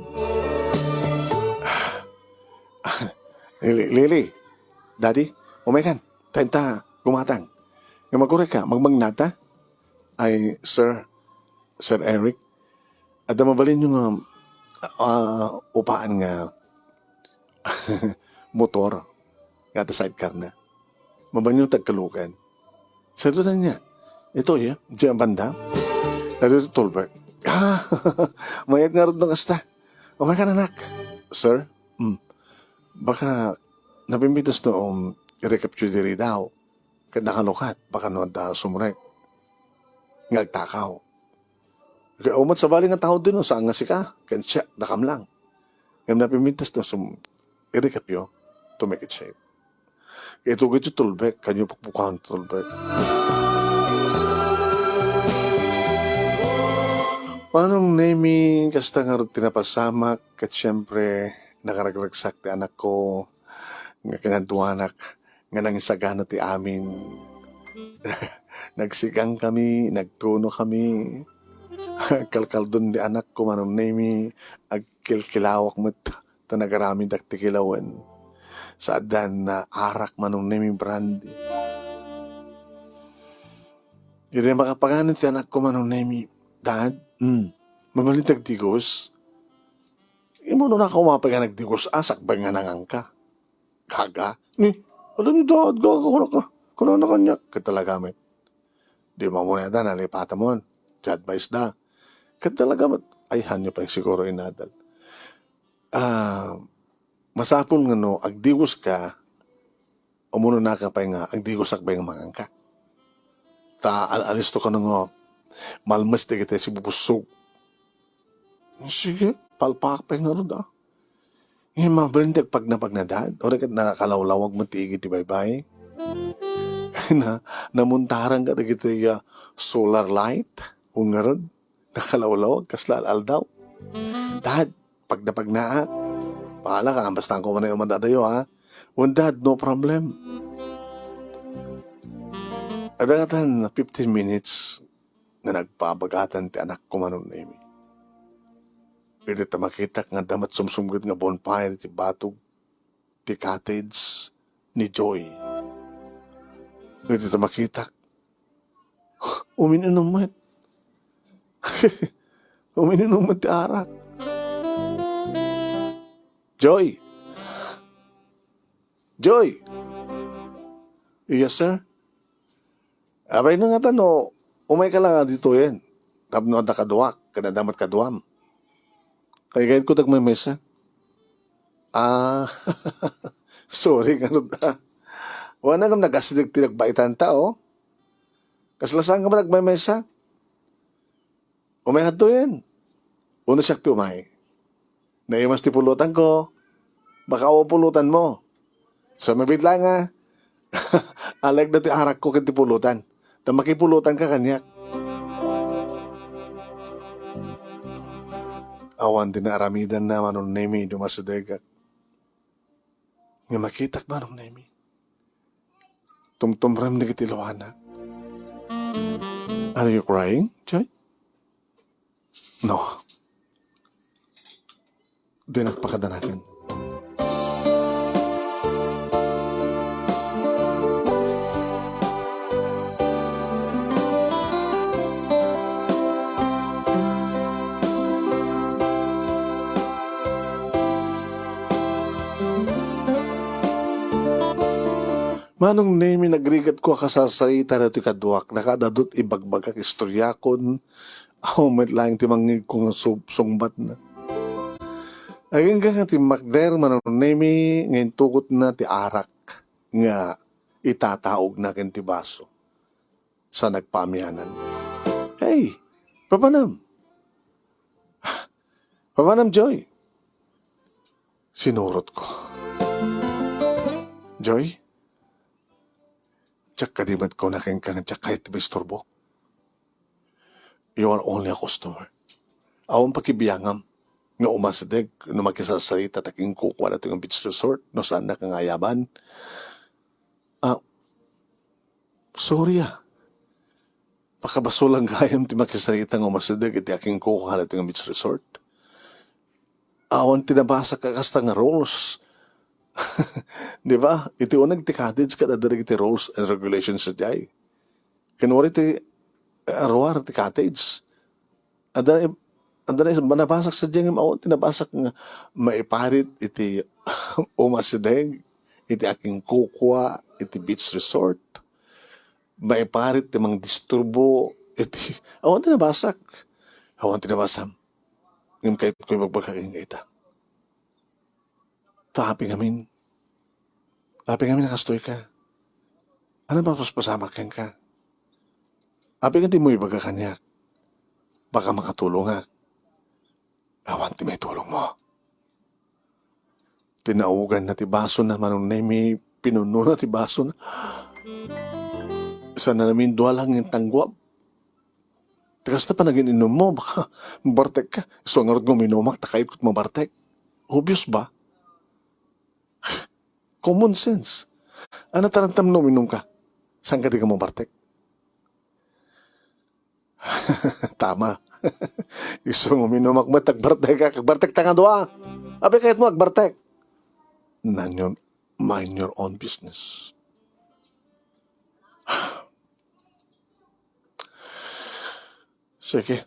Lili, Lili, Daddy, umay kan, ta inta gumatang. Nga maguray ka, magmangnata? Ay, sir, Sir Eric, adda mabalinyo nga, ah, upaan nga motor nga adda sidecar na. Mabalinyo tagkalukan. Sa ito na niya. Ito, ya. Diyan banda. Ito, ito, Tolbert. Ah, mayat nga rod ng asta. Umay ka, anak. Sir? Hmm. Baka napimpitas no, um, i-recap diri daw. Ket nakalukat, baka no adda sumrek nga agtakaw. Ket umat sabali nga tao dino, saan nga sika, ken siak, dakam lang. Ngem napimpitas no sum-, i-recap yo to make it safe. Itugid ti tulbek, kaniak pukpukaen ti tulbek. Manong Nemi, kasta ngarud ti napasamak, ket siempre, nakaragragsak ti anakko, nga kinaduanak, nga nangisagana ti amin. Nagsikangkami, nagtunokami. Kalkaldon ti anakko, Manong Nemi, agkilkilawak met ta nagaramidak ti kilawen. Saadan nga arak, Manong Nemi, brandy. Idi makapanganen ti anakko, Manong Nemi, "Dad, mm, mabalintak digos?" Immuno na ka umapay nga nagdigos a, sakbay nga nanganka. Gaga? Ni, alam ni Dad, gaga ka na ka. Kunana kaniak, ket talaga met. Di mo muneda, nalipatamon. Ti advice da. Ket talaga met, ay, hanyo pay siguro inadal. Ah, masapul nga no, agdigos ka, umuna ka pay nga, agdigos sakbay nga manganka. Ta al-, alisto ka no nga, malmes dagiti sibubussog. Sige, palpaak pay ngarud, ah. Ngem mabalin ti agpagnapagna, Dad, uray ket nakalawlawag met ti igid ti baybay. Na, namuntaran ka dagiti, ah, solar light, o ngarud, nakalawlawag, kasla al-aldaw. Dad, pagnapagnaak. Bahala ka, basta ko man ay umanda adayo, ha? Wen, Dad, no problem. Adda ngatan fifteen minutes nga nagpabagatan ti anakko, Manong Nemi. Idi ta makitak nga adda met sumsumged nga bonfire iti batog ti cottage ni Joy. Idi ta makitak, umin-inom met. Umin-inom met ti arak. Joy! Joy! Yes, sir? Apay, no ngata no, umay ka la nga ditoyen. Tapno adda kaduak, ken adda met kaduam. Kayatko ti agmaymaysa. Ah, sorry ngarud, ah. Wen, ngem nagasideg ti nagbaitanta, oh. Kasla saan ka man agmaymaysa? Umay kadtoyen. Uno siak ti umay. Naimas ti pulutanko. Baka awan pulutanmo. So, mabiit laeng a, alegna ti arakko ken ti pulutan. Ta makipulutanka kaniak. Awan ti naaramidanna, Manong Nemi, idi umasidegak. Nga makitak, Manong Nemi. Tumtumrem dagiti luana. Are you crying, Joy? No. Dinak pakadanagan. Manong Nemi, nagrigatko a kasarsarita daytoy kaduak, nakaadadut ibagbagak istoriakon, awan met laeng ti mangngegko nga sub-, sungbatna. Agingga nga timmakder, Manong Nemi, nga intugotna ti arak nga itataogna ken ti baso. Sa nagpaamianan. Hey, papanam? Papanam, Joy? Sinurotko. Joy, diak kadi met kuna kenka nga diak kayat ti maisturbo. You are only a customer. Awan pakibiangam nga umasideg no makisarsarita ta kinkukua daytoy nga beach resort no saannak nga ayaban. Ah, sorry, ah. Pakabasolan gayam ti makisarita nga umasideg iti akinkukua daytoy nga beach resort. Awan ti nabasak a kasta nga rules. Di ba? Iti uneg ti cottage, ket adda dagiti rules and regulations sadiay. Ken uray ti, eh, aruar ti cottage. Adda, adda na, nabasak sadiay ngem awan ti nabasak nga maiparit iti umasideg, iti akinkukua, iti beach resort. Maiparit ti mangdisturbo, iti, awan ti nabasak. Awan ti nabasam. Ngem kayatko ibagbaga kenka ita. Ta apay ngamin, apay ngamin a kastoy ka? Ania ti mapaspasamak kenka? Apay nga dimo ibaga kaniak? Baka makatulongak. Awan ti maitulongmo. Tinaoganna ti basona, Manong Nemi, Pinunona ti basona. Sana namin dua lang yung tangguap. Ti kasta panagin-inummo, baka bartek ka. Isu ngarud nga uminumak, ta kayat ko ti mabartek. Obvious ba? Common sense. Ano tarantam no uminum ka? Saan ka di ka mabartek? Tama. Isu nga uminumak met, agbartek ka, agbartek ta nga dua. Abi kayat mo, agbartek. None your, mind your own business. Sige.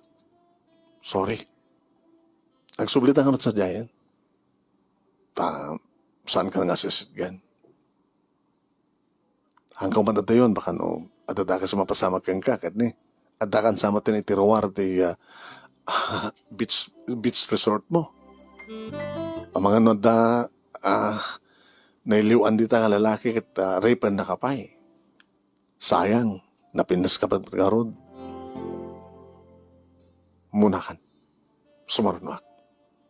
Sorry. Agsubli ta nga met sadiayen. Ta, saan ka nga sisitgan? Hangkaw man adayon, baka no, adda dakes a mapasamak kenka, ket ni, adda kan sama ti naitiruar ti, ah, beach, beach resort mo. Amangan no adda, ah, nailiw-an dita nga lalaki ket, ah, rapen na ka pay. Sayang, napintas ka pa ngarud. Munakan. Sumarunoak.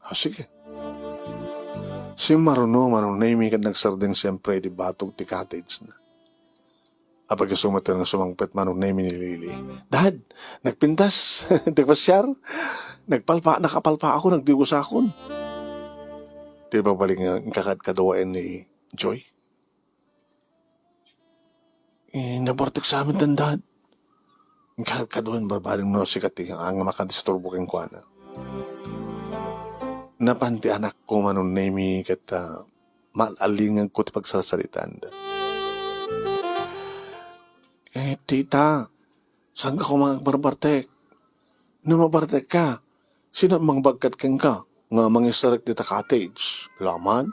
Ah, sige. Simmaruno Manong Nemy ket nagsardeng siempre iti batog ti cottage na. Apag isu met nga sumangpet Manong Nemy ni Lily. "Dad, nagpintas, nagpasiar, nagpalpa, nakapalpa ako, nagdigos akon." Ti babalik nga inkakadkaduaen ni Joy. Eh, nabartek sa amin tan, Dad. Inkakadkaduaen barbareng no sika ti nga makadisturbo kenkuana. Napan ti anakko Manong Nemy ket, ah, mal-alingag ko ti pagsarsaritaanda. Eh, tita, saan ka koma agbarbartek? No mabartek ka, sino mangbagbagkat kenka nga mangisarek dita cottage? Laman?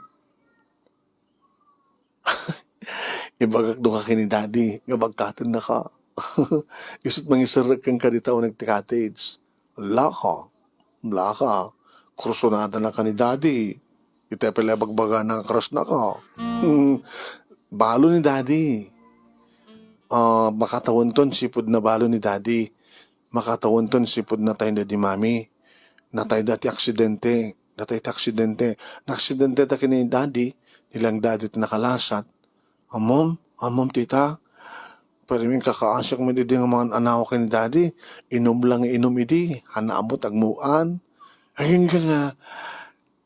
Ibagak doka ken ni Daddy nga bagkatennaka. Isut' mangisarek kenka dita uneg ti cottage. Laka, laka, kursunada naka ni Daddy. Iti apel a bagbagana nga crush naka. Hmm, balo ni Daddy. Ah, makatawenton sipud na balo ni Daddy. Makatawenton sipud natay ni Daddy Mami. Natay da ti aksidente. Natay ti aksidente. Naaksidente ta ken ni Daddy. Nilang Daddy ti nakalasat. Ammom, ammom, tita. Pero inkakaasiak met idi nga mangan-anaw ken ni Daddy. Inum lang inum idi. Hana ammot agmuan. Agingga nga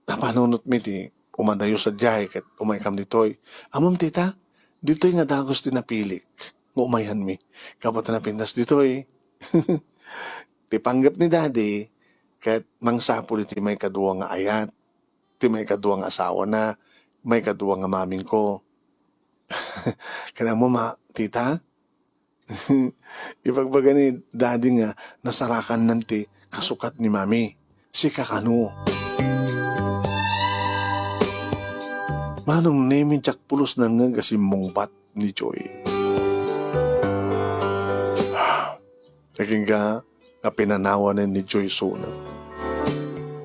napanunotmi ti umadayo sadiay ket umaykam ditoy. Ammom, tita, ditoy nga dagus ti napilik nga umayanmi. Gapu ta napintas ditoy. Ti panggep ni Daddy ket mangsapul iti maikadua nga ayat, ti maikadua nga asawana, maikadua nga mamingko. Ken ammom, tita, ibagbaga ni Daddy nga nasarakannan ti kasukat ni Mami. Sika kano? Manong Nemy, diak pulos nangngeg a simmungbat ni Joy. Agingga nga pinanawanen ni Joy isuna.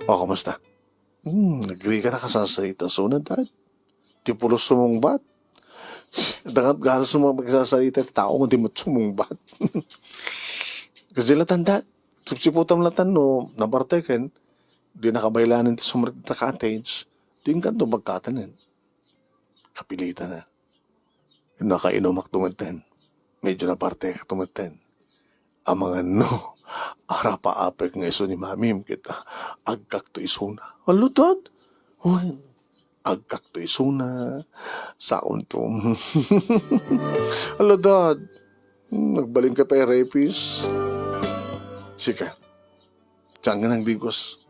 O, kumusta? Hmm, agree ka nakasarsarita isuna, Dad? Ti pulos sumungbat. Dangat garo sumungbat, nakasarsarita ti tao nga di met sumungbat. Kasi latan, Dad, sipsiputam latan no nabarteken, di nakabaylanen ti sumrek ta cottage, di inkanto bagkatanen. Kapilitan na. Nakainumak tumeten. Medyo napartekak tumeten. Amangan no, arapaapek nga isu ni Mamim ket agkakto isuna. Alutad? Wen, agkakto isuna. Saonto. Alutad. Hmm, nagbalin ka pa, Repis. Sika. Saan nga nagdigos?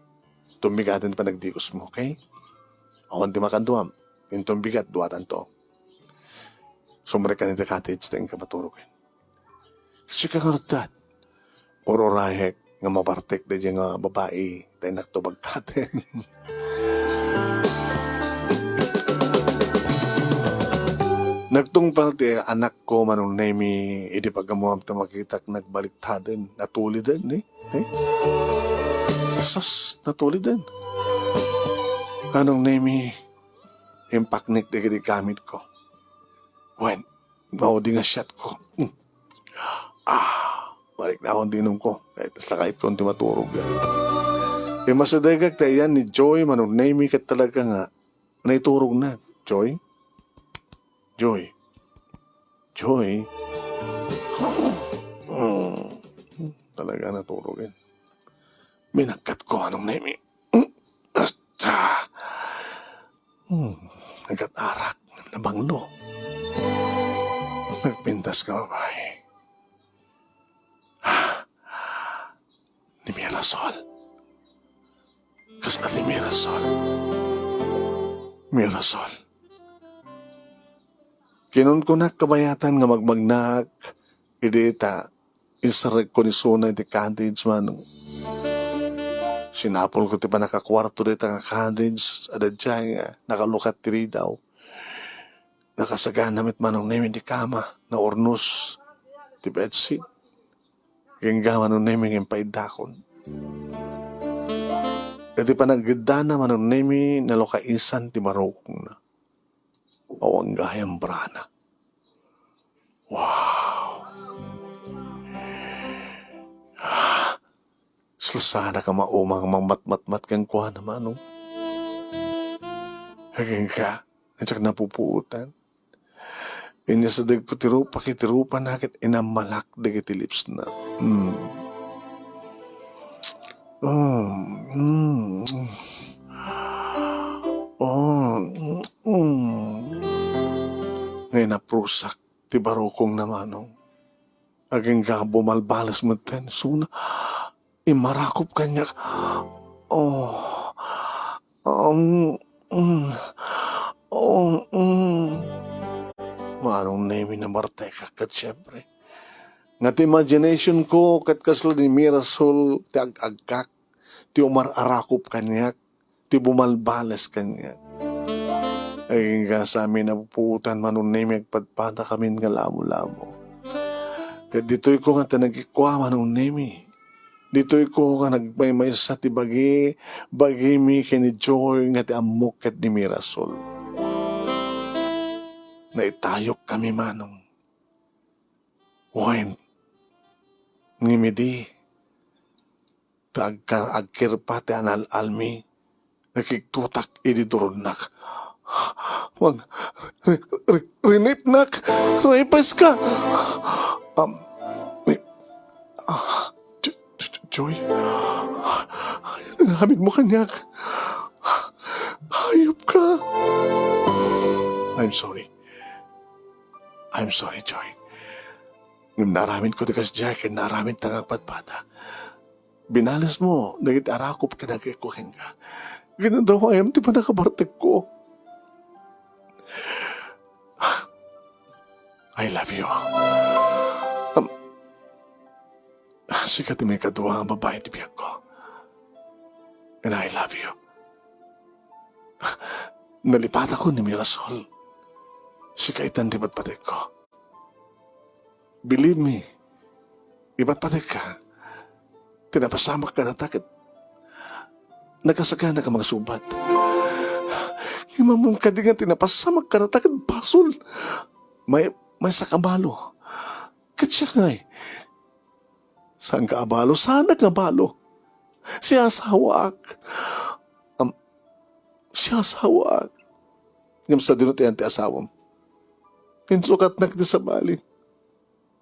Tumbigaten panagdigos mo, okay? Awan ti makaduam. Inton bigat, duatanto. Sumrek ka iti cottage, ta inka maturogen. Sika nga ruddat. Ururayek nga mabartek daydiay nga babai, ta innak to bagkaten. Nagtungpal ti anakko, Manong Nemy, idi pagamuam ta makitak nagbaliktaden, natuliden, eh? Eh? Sus, natuliden. Manong Nemy, impaknik dagiti gamitko. Wen, maudi nga siatko. Hmm. Ah, balik na akon ti inumko. Kay sakayko ti maturog. Immasidegak ti ayan ni Joy, Manong Nemy, ket talaga nga naiturogna. Joy? Joy. Joy? Hmm. Talaga naturogen. Minagkat ko, Manong Nemi. Asta. Hmm. Nagkat-arak. Nabanglo. Nagpintas ka, babae. Ni Mirasol. Kasla ni Mirasol. Mirasol. Kinunkunak kabayatan nga magmagnaak, idi ta inserrekko ni Suna iti cottage, Manong. Sinapulko ti pannakakuarto dita nga cottage, adda idiay nga nakalukat ti ridaw. Nakasagana met, Manong Nemi, ti kama, naurnos ti bedsheet. Agingga, Manong Nemi, nga impaiddakon. Iti panaggeddana, Manong Nemi, nalukaisan ti barukongna. Awan gayam brana. Wow! Salsanak a maumang mangmatmatmat kenkuana, Manong. Agingga, diak napupuotan. Inyasadegko ti rupa, ket ti rupana ket inammalak dagiti lipsna. Mm. Mm, mm. Oh, mm, mm. Nga inaprusak ti barukongna, Manong. Agingga bumalbales metten, Suna. Immarakop kaniak. Oh. Um, mm. Oh, mm. Manong Nemi, nabartekak ket siempre. Nga ti imagination ko ket kasla ni Mirasol ti ag-agkak, ti umar-arakop kaniak, ti bumalbales kaniak. Agingga sa amin a pupuotan, Manong Nemi, agpadpadakamin nga lamo-lamo. Ket ditoyko nga ti nagikua, Manong Nemi. Ditoyko nga nagmaymaysa ti bagi, bagimi ken ni Joy nga ti ammok ket ni Mirasol. Naitayokkami, Manong. Wen, ngem idi ta agkar-, agkirpa ti anal-almi, nakigtutak idi durunnak. Mang, ri-, ri-, rinipnak, rapeska. Am, mi-, ah, Jo-, Jo-, Joy, ay, ano inamin mo kaniak? Hayop ka. I'm sorry. I'm sorry, Joy. Ngem naaramidko ti kasdiay ken naaramidta nga agpadpada. Binalesmo dagiti arakop ken agikko kenka. Ginadawayam ti pannakabartekko. I love you. Um, sika ti maikadua nga babai ti biagko. And I love you. Nalipatako ni Mirasol. Sika itan ti patpatekko. Believe me, ibatbatek ka. Ti napasamak kadata ket nakasagana ka magsubad. Ngem ammom kadi nga ti napasamak kadata ket basol. May, maysa ka balo. Ket siak ngay. Saan ka abalo? Saanak nga balo? Si asawaak. Am, si asawaak. Ngem sadino ti ayan ti asawam? Insukatnak ti sabali.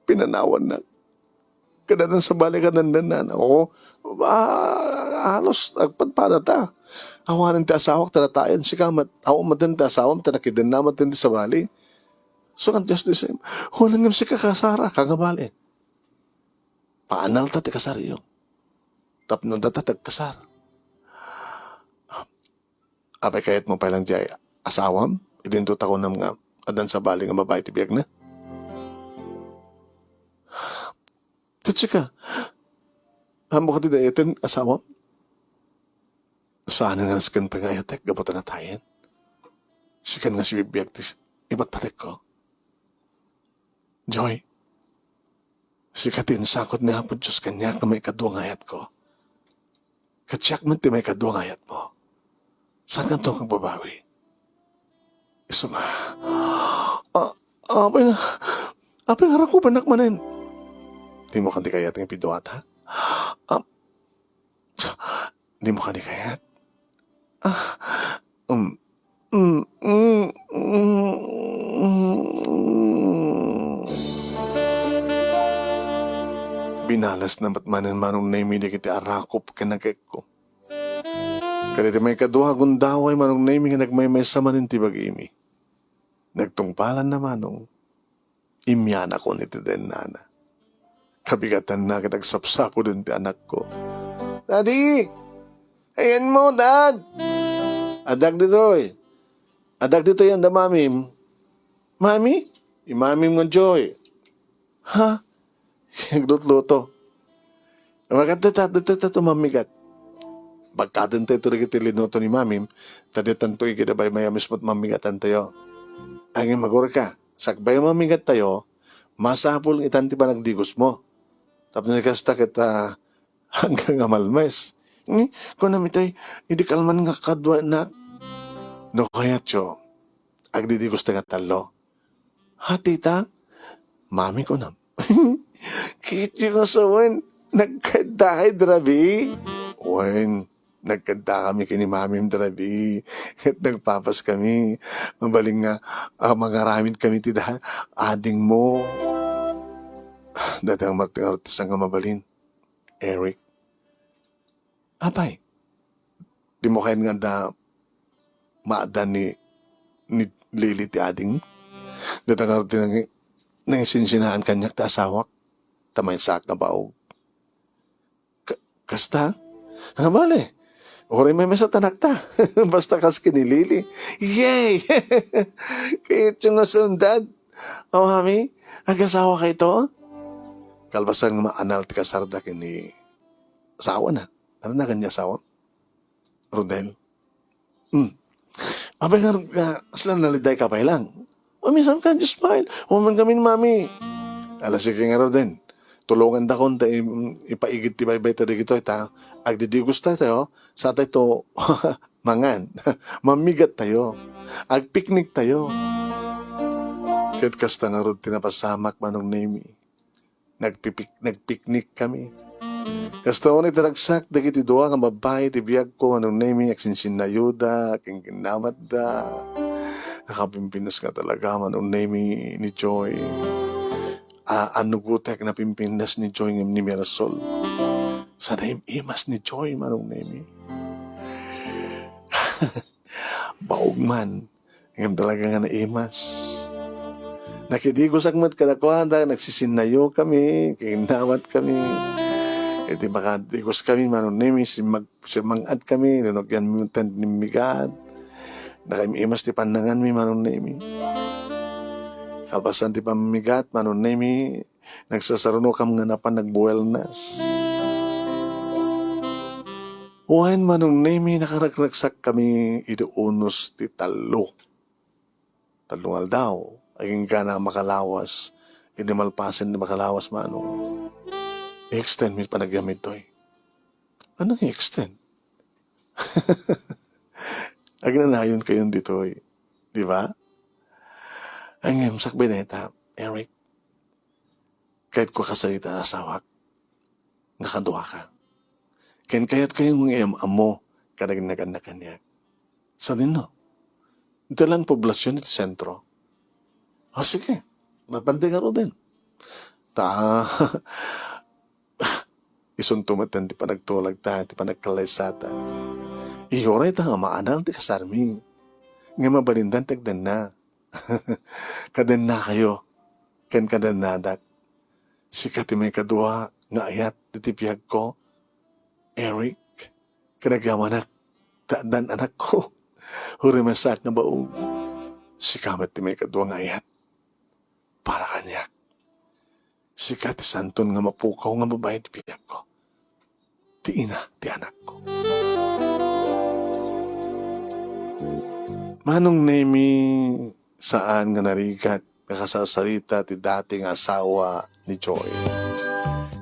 Pinanawannak. Kada nan sabali, kada nan nana. Oo. Ah, halos agpadpada ta. Awanen ti asawak, ta natayen. Sika met, awan met ti asawam, ta nakidenna met ti sabali. So, kan just the same. Wala ngem sika kasara, kagabali. Paanal ta ti kasaryo. Tapno data ti agkasar. Apay, kayatmo pay lang diay asawam? Idinto ta kunam nga addan sabali nga babai ti biagna? Tachika, amo ka ti dayaten asawam? Saan nga nasken pay nga ayatek gapu ta natayen? Sikan nga sibibiag ti s-, ibatpatekko. Joy, sika ti insakot ni Apo Dios kaniak nga maikadua nga ayatko. Ket siak met ti maikadua nga ayatmo. Saankanto nga agbabawi? Isu nga, a-, apay nga, apay nga rakubannak manen? Dimo kadi kayat nga ipiduatak? A-, dimo kadi kayat? Ah, um, mm, mm, mm, mm. Nalasna met manen Manong Nemi dagiti arakop ken agekko. Ket iti maikadua a gundaway, Manong Nemi, nga nagmaymaysa manen ti bagimi. Nagtungpalanna, Manong. Immianakon iti dennana. Kabigatanna ket agsapsapuden ti anakko. "Daddy! Ayanmo, Dad!" "Addak ditoy. Addak ditoy, anda Mamim." "Mami?" "Imamim nga Joy." "Ha?" Naglutluto. "Makadto ta, dito ta to mammigat." Bagkaten tayo to dagiti linuto ni Mamim, ta ditan to igid a baybay a mismo mammigatantayo. Ay nga, magurka, sakbay mammigat tayo, masapul itan ti panagdigos mo. Tapno kasta ket, ah, hanggang nga malmes. Ni, kunam itay, idi kalman nga kaduanak. No kayatyo, agdidigos ta nga tallo. "Ha, tita?" "Mami, kunam." "Kityo nga sawen, nagkadda kay drabi?" "Wen, nagkadda kami ken ni Mamim drabi. Ket nagpapas kami. Mabalin nga, ah, mangaramid kami ti da-, adingmo." Dayta nga martingarot ti saan nga mabalin, Eric. Apay, dimo kayat nga adda maaddaan ni, ni Lily ti ading? Dayta ngarud ti nangi-, nangisinsinaan kaniak ti asawak, ta maysaak nga baog. Ka-, kasta? Ah, bale, uray maymaysa ti anakta. Basta kas ken ni Lily. Yay! Kayatyo nga sundad. O, Mami, agasawakayto? Kalpasan nga maanal ti kasarda ken ni asawana. Ano nagan ni asawa? Rodel. Hmm. Apay nga, nga, sila naliday ka pay lang. Mami, saan ka, Diyos pay? Uman kami ni Mami. Ala, sige nga, Rodel. Tulongandakon ta i-, ipaigid ti baybay ta dagitoy ta. Agdidigos tayo, sa tayo mangan. Mamigat tayo. Agpiknik tayo. Ket kasta ngarud ti napasamak, Manong Nemi. Nagpipik-, nagpiknik kami. Kasta unay ti ragsak dagiti dua nga babbai ti biagko, Manong Nemi, agsinsinnayoda, ken kinnamatda. Nakapimpintas nga talaga, Manong Nemi, ni Joy. A-, annugotek, napimpintas ni Joy ngem ni Mirasol. Sa naim-imas ni Joy, Manong Nemi. Baog man. Ngem talaga nga naimas. Nakidigosak met kadakuada, nagsisinnayo kami, kinnawat kami. Iti makadigos kami, Manong Nemi, simmag-, simmang-at kami, linugyan mi met ti immigat. Nakaim-imas ti pannangan mi, Manong Nemi. Kalpasan ti pammigat, Manong Nemi, nagsasarunokam nga napan nagbuelnas. Wen, Manong Nemi, nakaragragsak kami idi unos ti tallo. Tallo nga aldaw, agingga na makalawas, idi malpasen ti makalawas, Manong. I-extend mi panagyamid toy. Ano nga i-extend? Agnanayon kayon ditoy, di ba? Ay, ngem, sakbay dayta, Eric, kayatko kasarita a asawak nga kaduaka. Ken kayatkayo nga iam-ammo kadagiti naganna kaniak. Sadino? Dita lang poblasion iti sentro. Ah, sige. Mapanda ngaruden. Ta, isunto met ti panagtulagta, ti panagkallaysata. Uray ta nga maanal ti kasarmi. Nga mabalindan ti agdanna. Kadannakayo, ken kadannadak. Sika ti maikadua nga ayat iti biagko, Eric, ken agyamanak, ta addan anakko. Uray maysaak nga baog. Sika met ti maikadua nga ayat para kaniak. Sika ti santon nga mapukaw nga babai ti biagko. Ti ina ti anakko. Manong Nemi, saan nga narigat nga kasarsarita ti dati nga asawa ni Joy.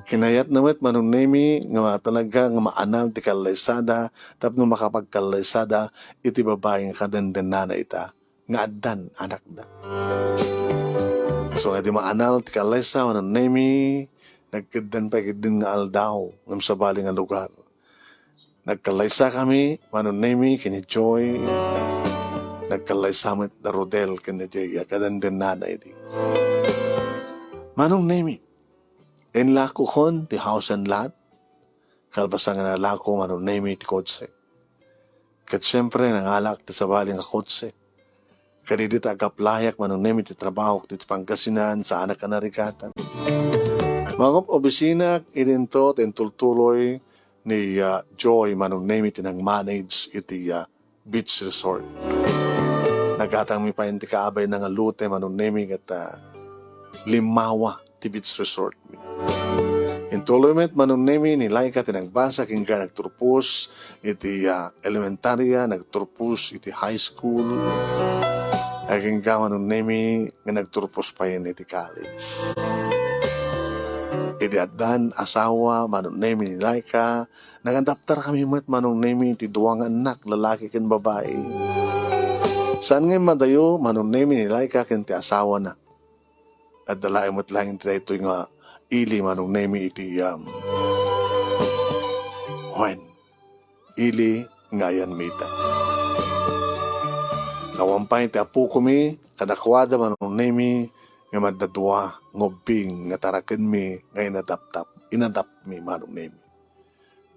Kinayatna met, Manong Nemi, nga talaga nga maanal ti kallaysada tapno makapagkallaysada iti babai nga kadendennana ita nga addan anakda. So, nga di maanal ti kallaysa, Manong Nemi, nagkeddan pay ketdin nga aldaw ngem sabali nga lugar. Nagkallaysakami, Manong Nemi, ken ni Joy. Nagkallaysa met da Rodel ken ni Joy, kadendennana idi. Manong Nemi, Inlakokon ti house and lot, kalpasan nga nalako, Manong Nemi, ti kotse. Ket siempre, nangalak ti sabali nga kotse. Kadidi ta agaplayak, Manong Nemi, ti trabahok ditoy Pangasinan, saanak a narigatan. Mangup-obisinak idinto ti intultuloy ni, ah, Joy, Manong Nemi, ti nang-manage iti, ah, beach resort. Nagatangmi pay ti kaabay na nga lote, Manong Nemi, ket, ah, limmawa ti beach resort mi. Intuloy met, Manong Nemi, ni Laika ti nagbasa, ken kua nagturpos iti, ah, elementarya, nagturpos iti high school, agingga, Manong Nemi, nga nagturpos pay iti college. Idi addan asawa, Manong Nemi, ni Laika, nangadaptar kami met, Manong Nemi, ti dua nga annak, lalaki ken babai. Saan nga immadayo, Manong Nemi, ni Laika ken ti asawana. Adda laeng met laeng daytoy nga ili, Manong Nemi, iti, um, wen, ili nga ayan mi ita. Awan pay ti apokomi kadakuada, Manong Nemi, nga madadua nga ubbing nga tarakenmi nga inadaptap, inadaptmi, Manong Nemi.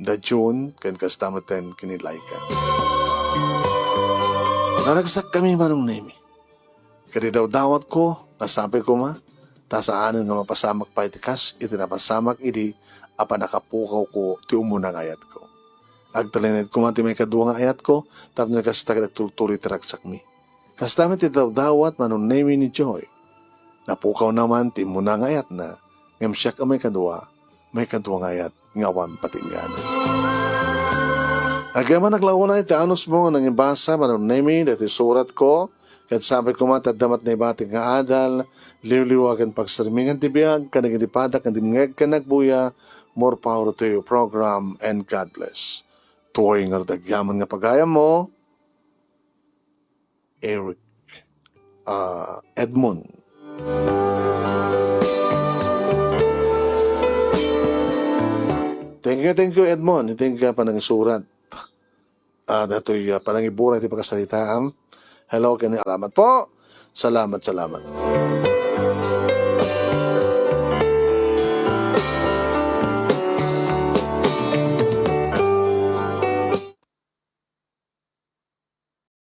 Da June, ken kasta metten ken ni Laika. Naragsakkami, Manong Nemi. Ket idawdawatko, nasapi koma, ta saanen nga mapasamak pay ti kas iti napasamak idi a pannakapukawko ti umuna nga ayatko. Agtalinaed koma ti maikadua nga ayatko, tapno kasta ket agtultuloy ti ragsakmi. Kasta met ti dawdawat, Manong Nemi, ni Joy. Napukawna man ti immuna nga ayatna, ngem siak a maikadua, maikadua nga ayat nga awan patingganan. Agyamanak la unay ti anusmo nga nangibasa, Manong Nemi, daytoy suratko, ket sapay koma ta adda met naibatik nga adal, liwliwa ken pagsirmingan ti biag, kadagiti padak nga dimngeg ken nagbuya, more power to your program, and God bless. Tuoy nga rudagyaman nga pagayammo, Eric, ah, Edmond. Thank you, thank you, Edmond. Thank you, panangisurat. Ah, datoy, ah, panangiburay ti pagkasalitaam. Hello, ken salamat po. Salamat, salamat.